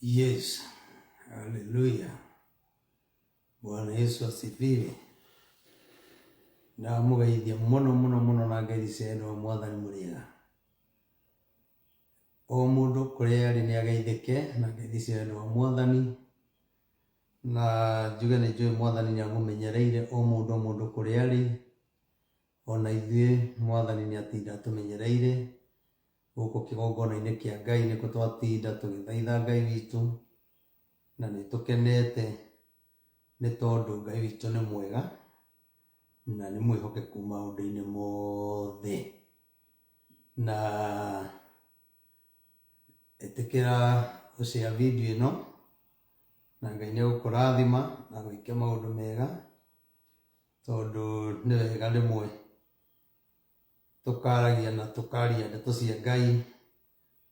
Yes, haleluya. Bwana Yesu asifiwe. Ndamũgeithia mũno mũno mũno na ngeithi cia wendo wa Mwathani mũrĩega. O mũndũ kũrĩa arĩ nĩ ageithĩke na ngeithi cia wendo wa Mwathani. Na njuge nĩ njũĩ Mwathani nĩ amũmenyereire o mũndũ o mũndũ kũrĩa arĩ. Ona ithuĩ Mwathani nĩ atinda atũmenyereire gũkũ kĩgongona-inĩ kĩa Ngai nĩkuo twatinda tũgĩthaitha Ngai witũ na nĩ tũkenete nĩ tondũ Ngai witũ nĩ mwega na nĩ mwĩhokeku maũndũ-inĩ mothe. Na ĩtĩkĩra gũ share video ĩno na Ngai nĩ egũkũrathima na gwĩke maũndũ mega tondũ nĩ wega rĩmwe tũkaragia na tũkaria ndeto cia Ngai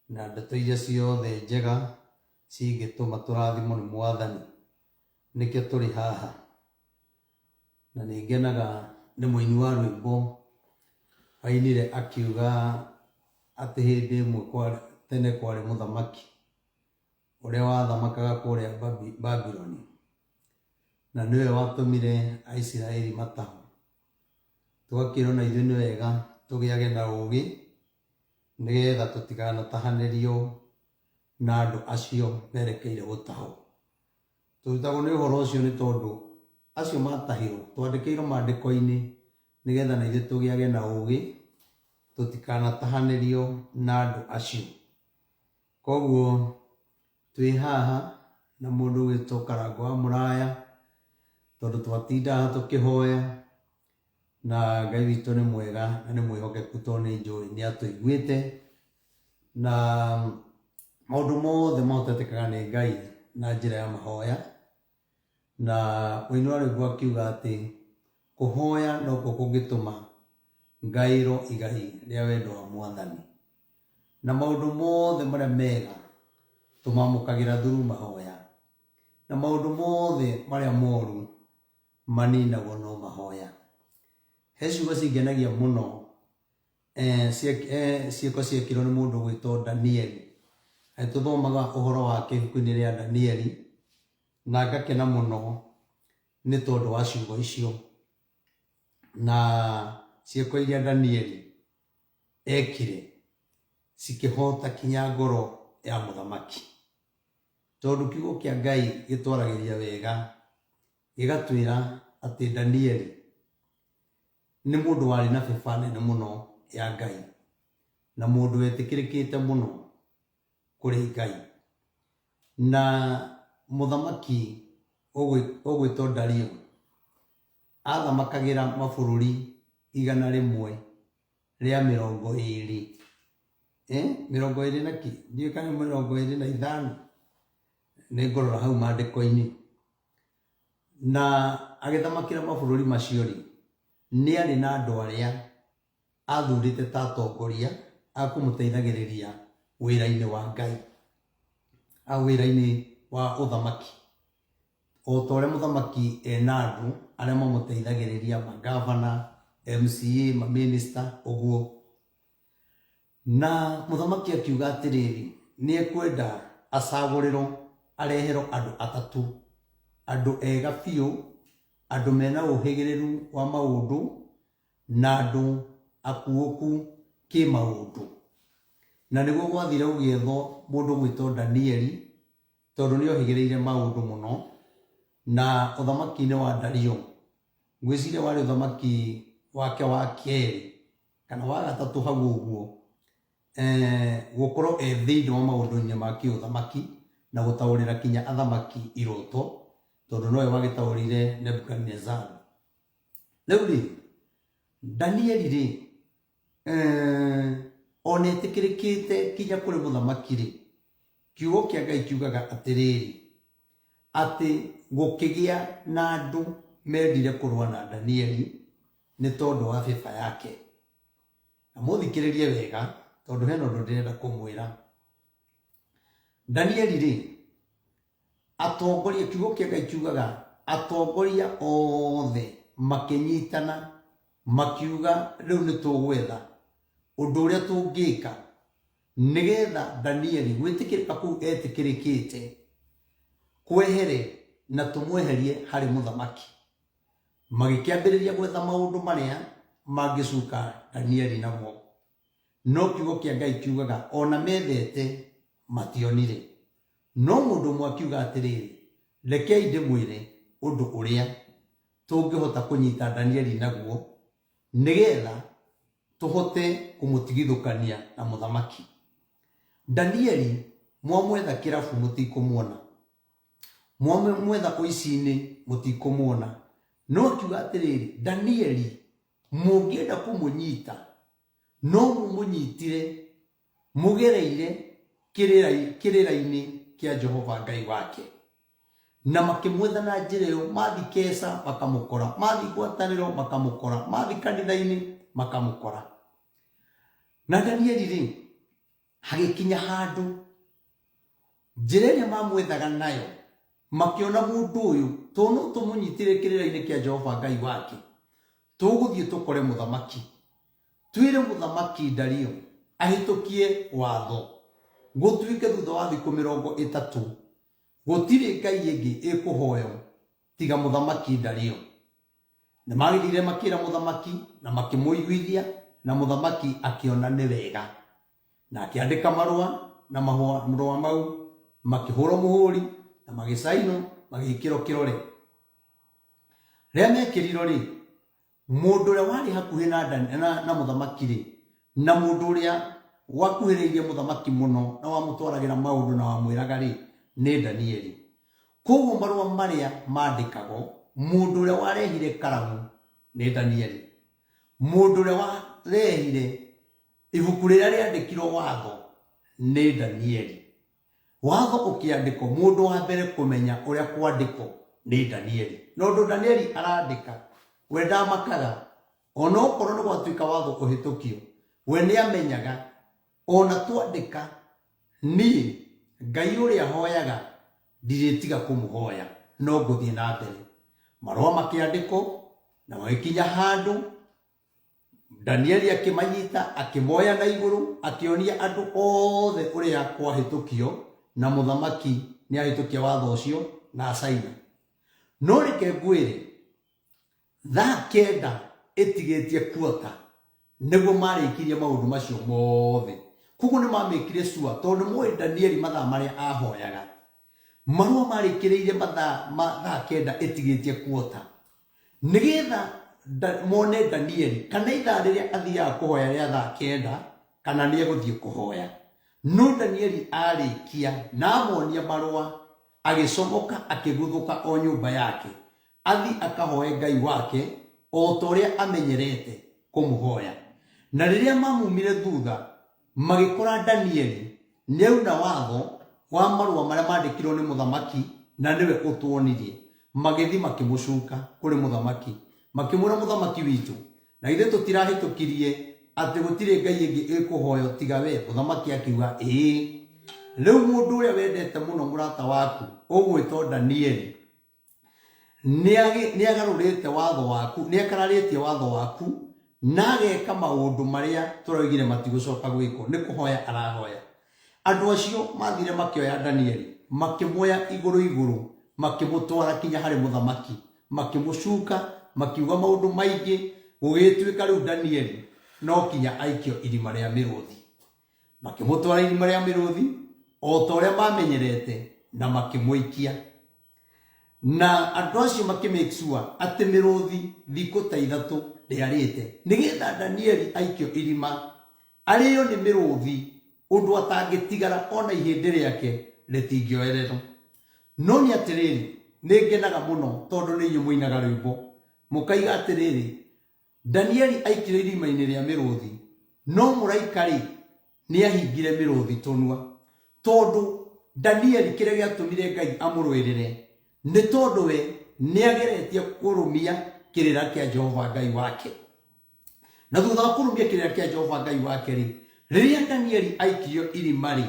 na ndeto iria ciothe njega cingĩtũma tũrathimwo nĩ Mwathani. Nĩkĩo tũrĩ haha. Na nĩ ngenaga nĩ mũini wa rwĩmbo ainire akiuga atĩ hĩndĩ ĩmwe tene kwarĩ mũthamaki ũrĩa wathamakaga kũrĩa Babironi, na nĩwe watũmire Aisiraeli matahwo. Tũgakĩrwo na ithuĩ nĩ wega tũgĩage na ũgĩ nĩgetha tũtikanatahanĩrio na andũ acio merekeire gũtahwo. Tũrutagwo nĩ ũhoro ũcio nĩ tondũ acio matahirwo twandĩkĩirwo maandĩko-inĩ nĩgetha na ithuĩ tũgĩage na ũgĩ tũtikanatahanĩrio na andũ acio. Koguo twĩ haha na mũndũ ũgwĩtwo Karangũ wa Mũraya tondũ twatinda haha tũkĩhoya na Ngai witũ nĩ mwega na nĩ mwĩhokeku tondũ nĩ njũĩ nĩ atũiguĩte na maũndũ mothe mahotetekaga nĩ Ngai na njĩra ya mahoya. Na mũini wa rwĩmbo akiuga atĩ kũhoya nokuo kũngĩtũma ngaĩrwo igai rĩa wendo wa Mwathani. Na maũndũ mothe marĩa mega tũmamũkagĩra through mahoya. Na maũndũ mothe marĩa moru maninagwo no mahoya. He ciugo cingenagia mũno ciĩko ciekirwo nĩ mũndũ ũgwĩtwo Danieli. Na nĩtũthomaga ũhoro wake ibuku-inĩ rĩa Danieli na ngakena mũno nĩ tondũ wa ciugo icio na ciĩko iria Danieli ekire cikĩhota kinya ngoro ya mũthamaki. Tondũ kiugo kĩa Ngai gĩtwaragĩria wega gĩgatwĩra atĩ Danieli nĩ mũndũ warĩ na bĩba nene mũno ya Ngai na mũndũ wetĩkĩrĩkĩte mũno kũrĩ Ngai. Na mũthamaki ũgwĩtwo Dario athamakagĩra mabũrũri 120, 20 na kĩ, ndiũĩ kana 25, nĩ ngũrora hau maandĩko-inĩ. Na agĩthamakĩra mabũrũri macio rĩ, nĩ arĩ na andũ arĩa athurĩte ta atongoria a kũmũteithagĩrĩria wĩra-inĩ wa Ngai, wĩra-inĩ wa ũthamaki. O ta ũrĩa mũthamaki ena andũ arĩa mamũteithagĩrĩria, mangavana, MCA, mamĩnĩsta, ũguo. Na mũthamaki akiuga atĩrĩrĩ, nĩ ekwenda acagũrĩrwo areherwo andũ atatũ, andũ ega biũ, andũ mena ũhĩgĩrĩru wa maũndũ, na andũ akuũku kĩmaũndũ. Na nĩguo gwathire gũgĩethwo mũndũ ũgwĩtwo Danieli, tondũ nĩ ohĩgĩrĩire maũndũ mũno, na ũthamaki-inĩ wa Dario, ngwĩciria warĩ ũthamaki wake wa kerĩ kana wa gatatũ hau ũguo, gũkorwo e thĩinĩ wa maũndũ-inĩ ma kĩũthamaki na gũtaũrĩra kinya athamaki iroto, tondũ nowe wagĩtaũrĩire Nebukadnezar. Rĩu rĩ, Danieli rĩ, ona etĩkĩrĩkĩte kinya kũrĩ mũthamaki rĩ, kiugo kĩa Ngai kiugaga atĩrĩrĩ, atĩ gũkĩgĩa na andũ mendire kũrũa na Danieli nĩ tondũ wa bĩba yake. Na mũthikĩrĩrie wega tondũ hena ũndũ ndĩrenda kũmwĩra. Danieli rĩ, atongoria, kiugo kĩa Ngai kiugaga atongoria othe makĩnyitana makiuga rĩu nĩ tũgwetha ũndũ ũrĩa tũngĩka nĩgetha Danieli gwĩtĩkĩrĩka kũu etĩkĩrĩkĩte. kwehere na tũmweherie harĩ mũthamaki. Magĩkĩambĩrĩria gwetha maũndũ marĩa mangĩcuka Danieli namo. No kiugo kĩa Ngai kiugaga o na methete mationire. No mũndũ ũmwe akiuga atĩrĩrĩ, rekei ndĩmwĩre ũndũ ũrĩa tũngĩhota kũnyita Danieli naguo, nĩgetha tũhote kũmũtigithũkania na mũthamaki. Danieli mwamwetha kĩrabu mũtikũmuona, mwamwetha ũici-inĩ mũtikũmuona. No akiuga atĩrĩrĩ, Danieli mũngĩenda kũmũnyita no mũmũnyitire mũgereire kĩrĩra-inĩ kĩa Jehova Ngai wake. Na makĩmwetha na njĩra ĩyo, mathi keca makamũkora, mathi ngwatanĩro makamũkora, mathi kanitha-inĩ makamũkora. Na Danieli rĩ, hagĩkinya handũ njĩra ĩrĩa mamwethaga nayo makĩona mũndũ ũyũ tondũ no tũmũnyitire kĩrĩra-inĩ kĩa Jehova Ngai wake, tũgũthiĩ tũkore mũthamaki, twĩre mũthamaki Dario ahĩtũkie watho gũtuĩke thutha wa thikũ 30 gũtirĩ ngai ĩngĩ ĩkũhoywo tiga mũthamaki Dario. Nĩ magĩthire makĩra mũthamaki na makĩmũiguithia, na mũthamaki akĩona nĩ wega, na akĩandĩka marũa, na marũa mau makĩhũrwo mũhũri na magĩcainwo magĩkĩrwo kĩrore. Rĩrĩa mekĩrirwo rĩ, mũndũ ũrĩa warĩ hakuhĩ na mũthamaki rĩ, na mũndũ ũrĩa wakuhĩrĩirie mũthamaki mũno na wamũtwaragĩra maũndũ na wamwĩraga rĩ, nĩ Danieli. Koguo marũa marĩa mandĩkagwo, mũndũ ũrĩa warehire karamu nĩ Danieli. Mũndũ ũrĩa warehire ibuku rĩrĩa rĩandĩkirwo watho nĩ Danieli. Watho ũkĩandĩkwo, mũndũ wa mbere kũmenya ũrĩa kwandĩkwo nĩ Danieli. Na ũndũ Danieli arandĩka, we ndamakaga, ona okorwo nĩ gwatuĩka watho ũhĩtũkio, we nĩ amenyaga ona twandĩka niĩ Ngai ũrĩa hoyaga ndirĩtiga kũmũhoya, no ngũthiĩ na mbere. Marũa makĩandĩkwo na magĩkinya handũ Danieli akĩmanyita, akĩmoya na igũrũ, akĩonia andũ othe ũrĩa kwahĩtũkio, na mũthamaki nĩ ahĩtũkia watho ũcio na acaina. No reke ngwĩre, thaa 9 ĩtigĩtie kuota nĩguo marĩkirie maũndũ macio mothe. Koguo nĩ mamĩkire sure, tondũ nĩ moĩ Danieli mathaa marĩa ahoyaga. Marũa marĩkĩrĩire mathaa ma thaa 9 ĩtigĩtie kuota, nĩgetha mone Danieli kana ithaa rĩrĩa athiaga kũhoya rĩa thaa 9 kana nĩ egũthiĩ kũhoya. No Danieli arĩkia na amonia marũa, agĩcomoka akĩguthũka o nyũmba yake athi akahoe Ngai wake o ta ũrĩa amenyerete kũmũhoya. Na rĩrĩa mamumire thutha, magĩkora Danieli nĩauna watho wa marũa marĩa mandĩkirwo nĩ mũthamaki, na nĩwe ũtuonirie. Magĩthi makĩmũcuka kũrĩ mũthamaki, makĩmwĩra, mũthamaki witũ, na ithuĩ tũtirahĩtũkirie atĩ gũtirĩ ngai ĩngĩ ĩkũhoywo tiga we? Mũthamaki akiuga, ĩĩ. Rĩu mũndũ ũrĩa wendete mũno mũrata waku ũgwĩtwo Danieli nĩagarũrĩte watho waku, nĩakararĩtie watho waku na ageka maũndũ marĩa tũroigire matigũcoka gwĩkwo, nĩ kũhoya arahoya. Andũ acio mathire makĩoya Danieli, makĩmuoya igũrũ igũrũ, makĩmũtwara kinya harĩ mũthamaki, makĩmũcuka, makiuga maũndũ maingĩ, gũgĩtuĩka rĩu Danieli no kinya aikio irima rĩa mĩrũthi. Makĩmũtwara irima rĩa mĩrũthi o ta ũrĩa mamenyerete na makĩmũikia. Na andũ acio makĩ make sure atĩ mĩrũthi thikũ ta 3 ndĩarĩte, nĩgetha Danieli aikio irima arĩo nĩ mĩrũthi ũndũ atangĩtigara ona ihĩndĩ rĩake rĩtingĩoererwo. No nĩ atĩrĩrĩ, nĩ ngenaga mũno tondũ nĩ inyuĩ mũinaga rwĩmbo mũkaiga atĩrĩrĩ, Danieli aikirio irima-inĩ rĩa mĩrũthi, no mũraika-rĩ, nĩahingire mĩrũthi tũnua. Tondũ Danieli kĩrĩa gĩatũmire Ngai amũrũĩrĩre nĩ tondũ we nĩageretie kũrũmia kĩrĩra kĩa Jehova Ngai wake. Na thutha wa kũrũmia kĩrĩra kĩa Jehova Ngai wake-rĩ, rĩrĩa Danieli aikirio irima-rĩ,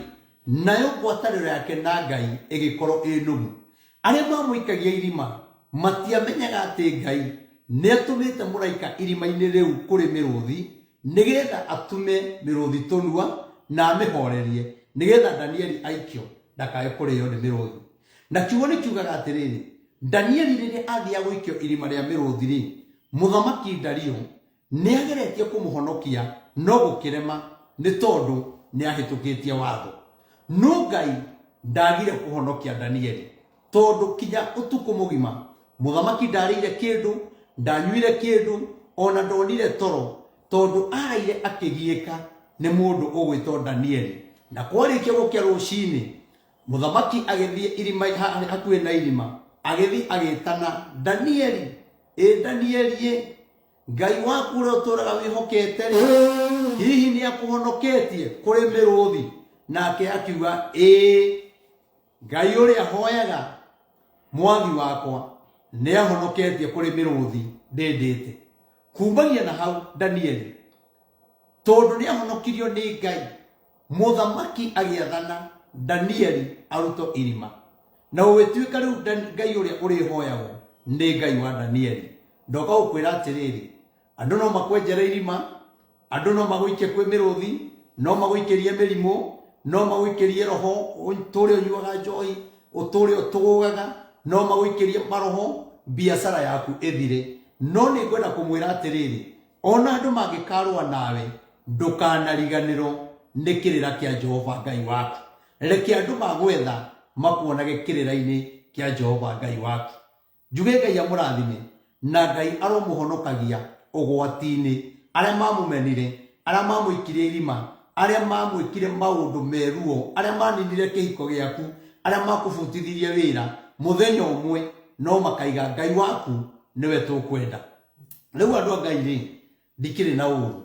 nayo ngwatanĩro yake na Ngai ĩgĩkorwo ĩ nũmu. Arĩa mamũikagia irima matiamenyaga atĩ Ngai nĩatũmĩte mũraika irima-inĩ rĩu kũrĩ mĩrũthi, nĩgetha atume mĩrũthi tũnua na amĩhorerie, nĩgetha Danieli aikio ndakae kũrĩo nĩ mĩrũthi. Na kiugo nĩ kiugaga atĩrĩrĩ, Danieli rĩrĩa athiaga gũikio irima rĩa mĩrũthi rĩ, mũthamaki Dario nĩ ageretie kũmũhonokia no gũkĩrema nĩ tondũ nĩ ahĩtũkĩtie watho. No Ngai ndagire kũhonokia Danieli tondũ kinya ũtukũ mũgima mũthamaki ndarĩire kĩndũ, ndanyuire kĩndũ, ona ndonire toro tondũ araire akĩgiĩka nĩ mũndũ ũgwĩtwo Danieli. Na kwarĩkia gũkĩa rũcinĩ, mũthamaki agĩthiĩ irima hakuhĩ na irima, agĩthiĩ agĩtana, Danieli, ĩ Danieli ĩ, Ngai waku ũrĩa ũtũũraga wĩhokete-rĩ, hihi nĩ akũhonoketie kũrĩ mĩrũthi? Nake akiuga, ĩĩ, Ngai ũrĩa hoyaga mwathi wakwa nĩ ahonoketie kũrĩ mĩrũthi ndĩndĩte. Kumagia na hau Danieli, tondũ nĩ ahonokirio nĩ Ngai, mũthamaki agĩathana Danieli arutwo irima. Na gũgĩtuĩka rĩu Ngai ũrĩa ũrĩhoyagwo nĩ Ngai wa Danieli. Ndoka gũkwĩra atĩrĩrĩ, andũ no makwenjere irima, andũ no magũikie kwĩ mĩrũthi, no magũikĩrie mĩrimũ, no magũikĩrie roho ũtũre ũnyuaga njohi, ũtũre ũtũgũgaga, no magũikĩrie maroho, biacara yaku ĩthire. No nĩ ngwenda kũmwĩra atĩrĩrĩ, ona andũ mangĩkarũa nawe, ndũkanariganĩrwo nĩ kĩrĩra kĩa Jehova Ngai waku. Reke andũ magwetha makuonage kĩrĩra-inĩ kĩa Jehova Ngai waku. Njuge Ngai amũrathime na Ngai aromũhonokagia ũgwati-inĩ, arĩa mamũmenire, arĩa mamũikirie irima, arĩa mamwĩkire maũndũ me ruo, arĩa maninire kĩhiko gĩaku, arĩa makũbutithirie wĩra, mũthenya ũmwe no makaiga Ngai waku nĩwe tũkwenda. Rĩu andũ a Ngai rĩ, ndikĩrĩ na ũru.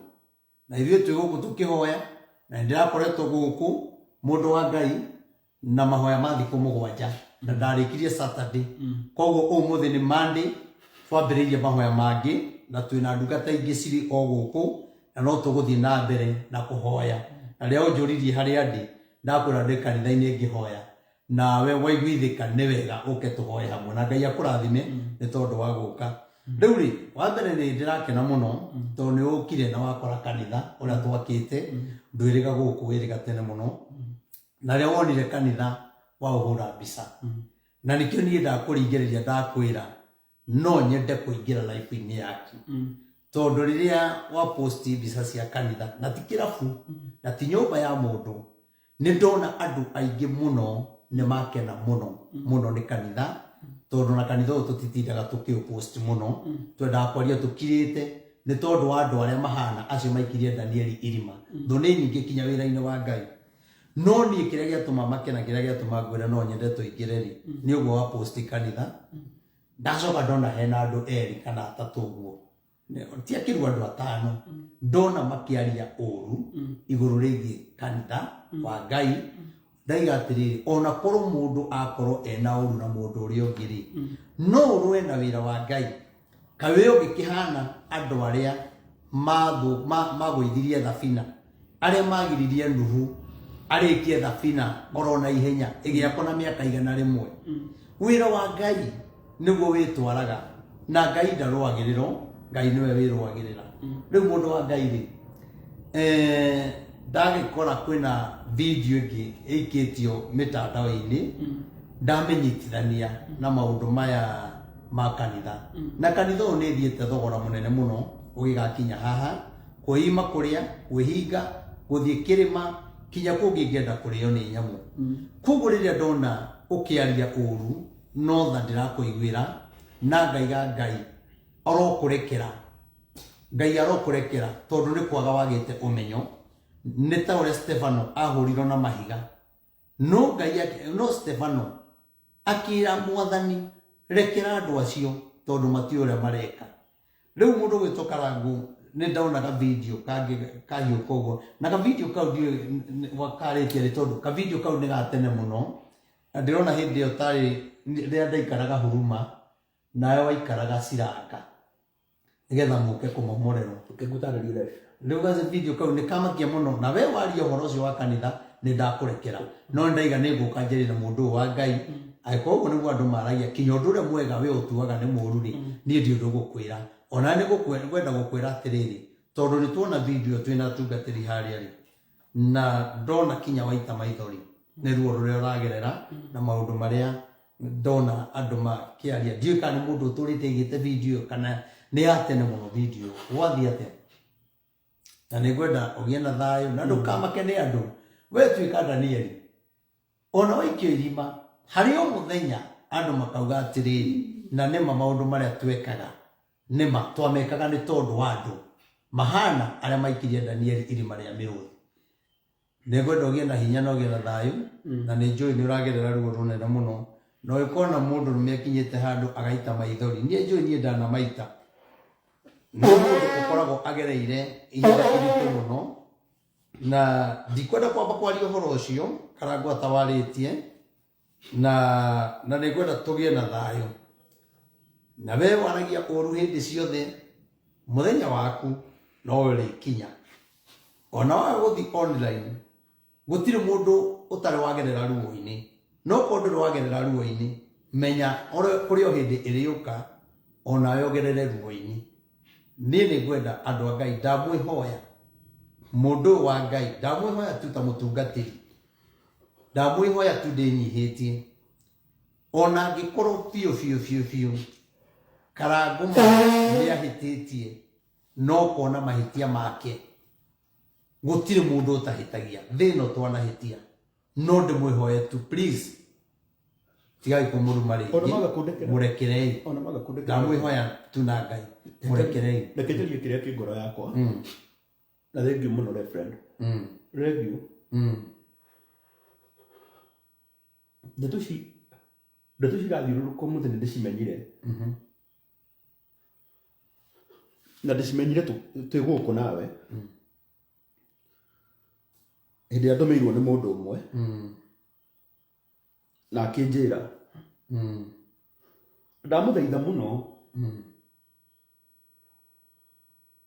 Na ithuĩ twĩ gũkũ tũkĩhoya, na nĩndĩrakoretwo gũkũ mũndũ wa Ngai na mahoya ma thikũ mũgwanja, na ndarĩkirie Saturday. Koguo ũmũthĩ nĩ Monday, twambĩrĩirie mahoya mangĩ, na twĩna ndungata ingĩ cirĩ o gũkũ, na no tũgũthiĩ na mbere na kũhoya. Na rĩrĩa ũnjũririe harĩa ndĩ, ndakwĩra ndĩ kanitha-inĩ ngĩhoya. Nawe waiguithĩka nĩ wega ũke tũhoe hamwe, na Ngai akũrathime nĩ tondũ wa gũka. Rĩu rĩ, wa mbere nĩ ndĩrakena mũno tondũ nĩ ũkire na wakora kanitha ũrĩa twakĩte, ndwĩrĩga gũkũ wĩrĩga tene mũno, na rĩrĩa wonire kanitha waũhũra mbica, na nĩkĩo niĩ ndakũringĩrĩria ndakwĩra no nyende kũingĩra life-inĩ yaku, tondũ rĩrĩa wa post mbica cia kanitha, na ti kĩrabu na ti nyũmba ya mũndũ, nĩ ndona andũ aingĩ mũno nĩ makena mũno mũno nĩ kanitha, tondũ na kanitha ũyũ tũtitindaga tũkĩũpost mũno, twendaga kwaria tũkirĩte nĩ tondũ wa andũ arĩa mahana acio maikirie Danieli irima. Thũ nĩ nyingĩ kinya wĩra-inĩ wa Ngai. No niĩ kĩrĩa gĩatũma makena, kĩrĩa gĩatũma ngwĩre no nyende tũingĩre rĩ, nĩ ũguo wa post kanitha. Ndacoka ndona hena andũ erĩ kana atatũ ũguo, ti akĩru andũ atano, ndona makĩaria ũru igũrũ rĩgiĩ kanitha wa Ngai. Ndaiga atĩrĩrĩ, ona korwo mũndũ akorwo ena ũru na mũndũ ũrĩa ũngĩ rĩ, no ũrũe na wĩra wa Ngai. Kaĩ wĩ ũngĩkĩhana andũ arĩa magũithirie thabina, arĩa magiririe Nuhu arĩkie thabina oro na ihenya ĩgĩakwo na mĩaka 100. Wĩra wa Ngai nĩguo wĩtwaraga, na Ngai ndarũagĩrĩrwo, Ngai nĩwe wĩrũagĩrĩra. Rĩu mũndũ wa Ngai rĩ, ndagĩkora kwĩna video ĩngĩ ĩikĩtio mĩtandao-inĩ, ndamĩnyitithania na maũndũ maya ma kanitha. Na kanitha ũyũ nĩ ĩthiĩte thogora mũnene mũno ũgĩgakinya haha, kwĩima kũrĩa, kwĩhinga, gũthiĩ kĩrĩma, kinya kũngĩ ingĩenda kũrĩo nĩ nyamũ. Koguo rĩrĩa ndona ũkĩaria ũru, no tha ndĩrakũiguĩra, na ngaiga Ngai arokũrekera, Ngai arokũrekera, tondũ nĩ kwaga wagĩte ũmenyo. Nĩ ta ũrĩa Stefano ahũrirwo na mahiga, no Ngai no Stefano akĩra Mwathani, rekera andũ acio tondũ matiũĩ ũrĩa mareka. Rĩu mũndũ ũgwĩtwo Karangũ, nĩ ndonaga video kangĩ kahiũka ũguo, na ka video kau ndiũĩ karĩtie rĩ, tondũ ka video kau nĩ ga tene mũno, na ndĩrona hĩndĩ ĩyo tarĩ rĩrĩa ndaikaraga Huruma, nawe waikaraga Ciranga, nĩgetha mũke kũmomorerwo. Reke ngũtarĩrie life. Rĩu ga video kau nĩ kamakia mũno, na we waria ũhoro ũcio wa kanitha nĩ ndakũrekera, no nĩ ndaiga nĩ ngũka njarie na mũndũ ũyũ wa Ngai. Angĩkorwo ũguo nĩguo andũ maragia, kinya ũndũ ũrĩa mwega we ũtuaga nĩ mũru rĩ, niĩ ndi ũndũ ngũkwĩra. Ona nĩ ngwenda gũkwĩra atĩrĩrĩ, tondũ nĩ tuona video twĩna atungatĩri harĩa rĩ, na ndona kinya waita maithori nĩ ruo rũrĩa ũragerera na maũndũ marĩa Ndona andũ makĩaria, ndiũĩ kana nĩ mũndũ ũtũrĩte aigĩte video ĩyo kana nĩ ya tene mũno video ĩyo. Gwathiĩ atĩa? Na nĩ ngwenda ũgĩe na thayũ na ndũkamake nĩ andũ. We tuĩka Danieli, ona waikio irima, harĩ o mũthenya andũ makauga atĩrĩrĩ, na nĩma maũndũ marĩa twekaga nĩma twamekaga nĩ tondũ wa andũ mahana arĩa maikirie Danieli irima rĩa mĩrũthi. Nĩngwenda ũgĩe na hinya na ũgĩe na thayũ, na nĩ njũĩ nĩ ũragerera ruo rũnene mũno, na ũngĩkona mũndũrũme akinyĩte handũ agaita maithori, niĩ njũĩ niĩ ndanamaita. Nĩ mũndũ ũkoragwo agereire ihinda iritũ mũno, na ndikwenda kwamba kwaria ũhoro ũcio Karangũ atawarĩtie, na nĩ ngwenda tũgĩe na thayũ. Na we waragia ũru hĩndĩ ciothe, mũthenya waku no ũrĩkinya. Ona waga gũthiĩ online, gũtirĩ mũndũ ũtarĩ wagerera ruo-inĩ. No korwo ndũrĩ wagerera ruo-inĩ, menya kũrĩ o hĩndĩ ĩrĩũka onawe ũgerere ruo-inĩ. Niĩ nĩ ngwenda andũ a Ngai, ndamwĩhoya mũndũ ũyũ wa Ngai, ndamwĩhoya tu ta mũtungatĩri, ndamwĩhoya tu ndĩnyihĩtie, ona angĩkorwo biũ biũ biũ biũ Karangũ ma nĩ ahĩtĩtie, no kona mahĩtia make. Gũtirĩ mũndũ ũtahĩtagia thĩ ĩno, twanahĩtia, no ndĩmwĩhoye tu, please, tigai kũmũruma Ona rĩngĩ. maga kũndekera. Mũrekerei. Ona maga kũndekera. Ndamwĩhoya tu na Ngai, mũrekerei. Reke njarie kĩrĩa kĩ ngoro yakwa. Na thengiũ mũno, reverend. Thengiũ. Ndeto ici irathiũrũrũka ũmũthĩ nĩ ndĩcimenyire. Na ndĩcimenyire twĩ gũkũ nawe. Hĩndĩ ĩrĩa ndũmĩirwo nĩ mũndũ ũmwe na akĩnjĩra ndamũthaitha mũno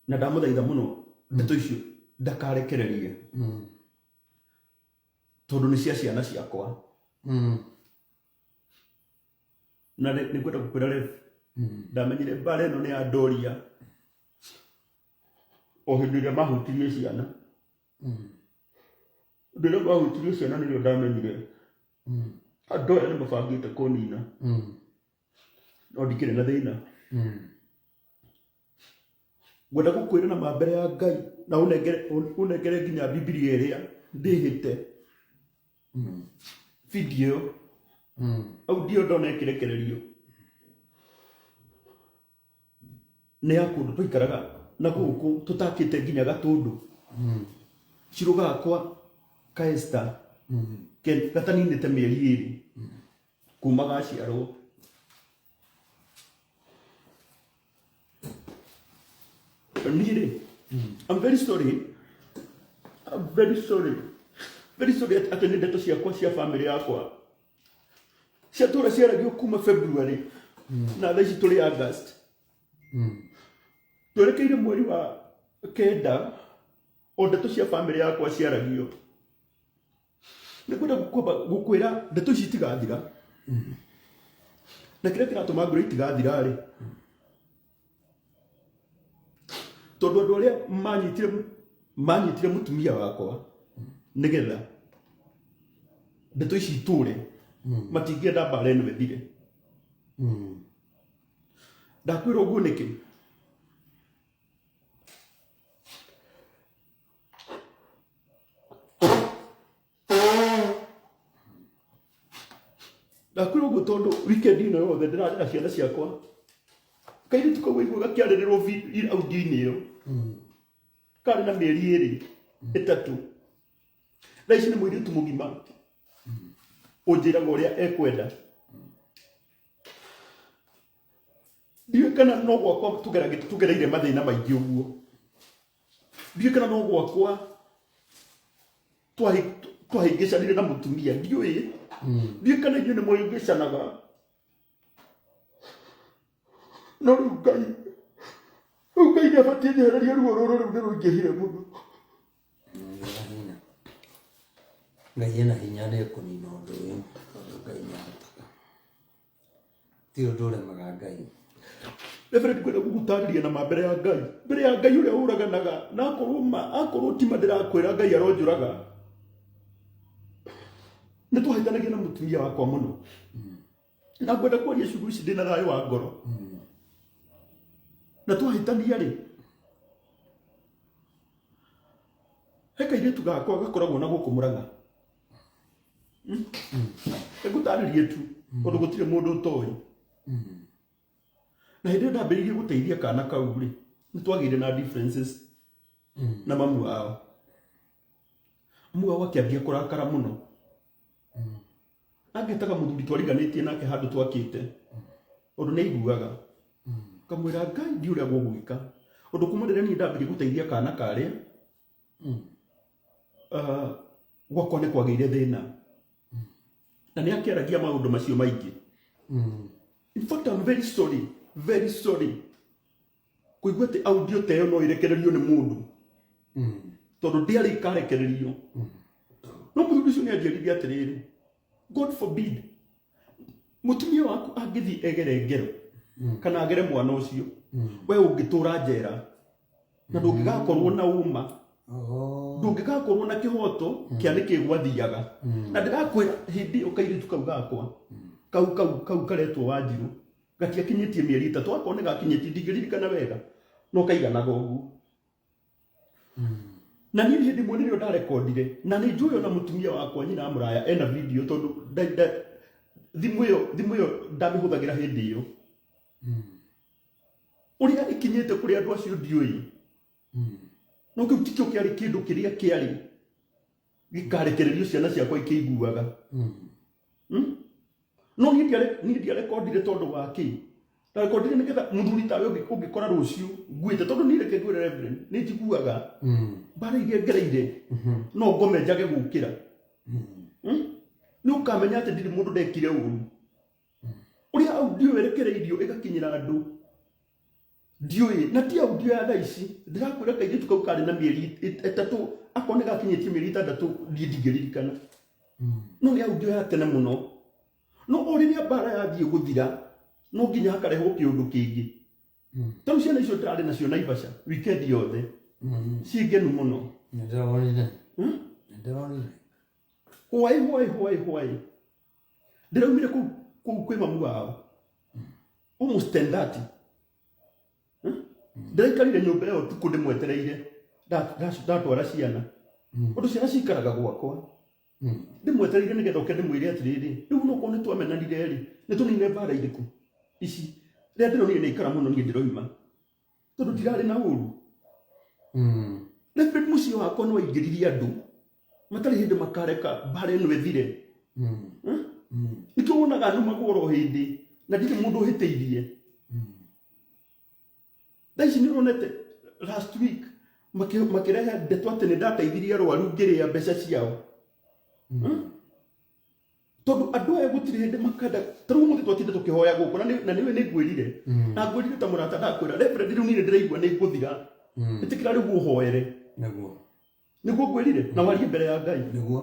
na ndamũthaitha mũno ndeto icio ndakarekererie tondũ nĩ cia ciana ciakwa. Na nĩ ngwenda gũkwĩra rĩ, ndamenyire mbara ĩno nĩ ya ndoria o hĩndĩ ĩrĩa mahutirie ciana. Hĩndĩ ĩrĩa mahutirie ciana nĩrĩo ndamenyire andũ aya nĩ mabangĩte kũnina, no ndikĩrĩ na thĩna. Ngwenda gũkwĩra na ma mbere ya Ngai na ũnengere nginya Bibilia ĩrĩa ndĩhĩte video ĩyo audio ndona ĩkĩrekererio nĩ ya kũndũ twaikaraga na gũkũ tũtakĩte nginya gatũndũ cirũ gakwa ka Esther gataninĩte mĩeri 2 kuma gaciarwo. Niĩ rĩ, I'm very sorry, I'm very sorry, very sorry atĩ nĩ ndeto ciakwa cia family yakwa ciatũra ciaragio kuma February na thaa ici tũrĩ August, twerekeire mweri wa 9, o ndeto cia family yakwa ciaragio. Nĩ kwenda kwamba gũkwĩra ndeto ici itigathira, na kĩrĩa kĩratũma ngwĩre itigathira rĩ, tondũ andũ arĩa manyitire mũtumia wakwa nĩgetha ndeto ici itũre matingĩenda mbara ĩno ĩthire. Ndakwĩra ũguo nĩkĩ? Ndakwĩra ũguo tondũ weekend ĩno yothe ndĩrarera ciana ciakwa. Kairĩtu kau waigua gakĩarĩrĩrwo audio-inĩ ĩyo karĩ na mĩeri 2 3, thaa ici nĩ mũirĩtu mũgima ũnjĩraga ũrĩa ekwenda. Ndiũĩ kana no gwakwa tũgereire mathĩna maingĩ ũguo, ndiũĩ kana no gwakwa twahĩngĩcanire na mũtumia, ndiũĩ kana inyuĩ nĩ mũhĩngĩcanaga, no rĩu Ngai nĩ abatiĩ nyehererie ruo rũrũ, rĩu nĩ rũingĩhire mũno. Ngai ena hinya, nĩ ekũnina ũndũ ũyũ tondũ Ngai nĩ ahotaga. Ti ũndũ ũremaga Ngai. Reverend, ngwenda gũgũtarĩria na ma mbere ya Ngai, mbere ya Ngai ũrĩa ũraganaga, na akorwo ma akorwo ti ma ndĩrakwĩra, Ngai aronjũraga. Nĩ twahĩtanagia na mũtumia wakwa mũno. Na ngwenda kwaria ciugo ici ndĩna thayũ wa ngoro. Na twahĩtania rĩ, he kairĩtu gakwa gakoragwo na gũkũ Mũrang'a. Ngũtarĩrie tu tondũ gũtirĩ mũndũ ũtoĩ. Na hĩndĩ ĩyo ndambĩrĩirie gũteithia kana kau rĩ, nĩ twagĩire na differences na mamu wao. Mamu wao akĩambia kũrakara mũno. Angĩtaga mũthuri twariganĩtie nake handũ twakĩte, ũndũ nĩ aiguaga. Ngamwĩra Ngai ndiũĩ ũrĩa gũgwĩka. Ũndũ kuma rĩrĩa niĩ ndambirie gũteithia kana karĩa, gwakwa nĩ kwagĩire thĩna. Na nĩ akĩaragia maũndũ macio maingĩ. In fact, I'm very sorry, very sorry. Kũigua atĩ audio ta ĩyo no ĩrekererio nĩ mũndũ. Tondũ ndĩarĩ ikarekererio. No mũthuri ũcio nĩ anjĩrire atĩrĩrĩ, God forbid, mũtumia waku angĩthiĩ egere ngero kana agere mwana ũcio, we ũngĩtũra njera na ndũngĩgakorwo na ũma, ndũngĩgakorwo na kĩhoto kĩa nĩkĩ gwathiaga. Na ndĩrakwĩra hĩndĩ ĩyo kairĩtu kau gakwa kau kau kau karetwo Wanjirũ gatiakinyĩtie mĩeri 3, akorwo nĩ gakinyĩtie ndingĩririkana wega, no kaiganaga ũguo. Na niĩ hĩndĩ ĩmwe nĩrĩo ndarekondire, na nĩ njũĩ ona mũtumia wakwa nyina mũraya ena video, tondũ thimũ ĩyo ndamĩhũthagĩra hĩndĩ ĩyo. Ũrĩa ĩkinyĩte kũrĩ andũ acio ndiũĩ, no kĩu tikĩo kĩarĩ kĩndũ kĩrĩa kĩarĩ gĩkarekererio ciana ciakwa ikĩiguaga. No niĩ ndiarekondire tondũ wa kĩ? Ndarekondire nĩgetha mũthuri tawe ũngĩkora rũciũ nguĩte, tondũ niĩ reke ngwĩre Reverend, nĩ njiguaga mbara iria ngereire no ngome njage gũkĩra. Nĩ ũkamenya atĩ ndirĩ mũndũ ndekire ũru. Ũrĩa audio ĩrekereirio ĩgakinyĩra andũ ndiũĩ, na ti audio ya thaa ici. Ndĩrakwĩra kairĩtu kau karĩ na mĩeri 3, akorwo nĩ gakinyĩtie mĩeri 6, niĩ ndingĩririkana, no nĩ audio ya tene mũno. No o rĩrĩa mbara yathiĩ gũthira, no nginya hakarehwo kĩũndũ kĩngĩ. Tarĩu ciana icio ndĩrarĩ nacio Naivasha weekend yothe ciĩ ngenu mũno. Nĩndĩronire. Nĩndĩronire. Hwaĩ hwaĩ hwaĩ hwaĩ ndĩraumire kũu kũu kwĩ mamu wao almost 10:30. Ndĩraikarire nyũmba ĩyo ũtukũ ndĩmwetereire. Ndatwara ciana, ũndũ ciana cikaraga gwakwa, ndĩmwetereire nĩgetha oke ndĩmwĩre atĩrĩrĩ, rĩu no korwo nĩ twamenanire rĩ, nĩ tũnine mbara irĩkũ ici. Rĩrĩa ndĩronire nĩ aikara mũno, niĩ ndĩroima tondũ ndirarĩ na ũru. Reverend, mũciĩ wakwa nĩ waingĩririe andũ matarĩ hĩndĩ makareka mbara ĩno ĩthire. Nĩkĩo wonaga numagwo oro hĩndĩ na ndirĩ mũndũ ũhĩtĩirie. Thaa ici nĩ ũronete last week makĩrehe ndeto atĩ nĩ ndateithirie arwaru ngĩrĩa mbeca ciao. Tondũ andũ aya gũtirĩ hĩndĩ makenda. Ta rĩu ũmũthĩ twatinda tũkĩhoya gũkũ na nĩwe nĩ ngwĩrire na ngwĩrire ta mũrata, ndakwĩra Reverend, rĩu niĩ nĩ ndĩraigua nĩ ngũthira, ĩtĩkĩra rĩu ũhoere. Nĩguo. Nĩguo ngwĩrire na warie mbere ya Ngai. Nĩguo.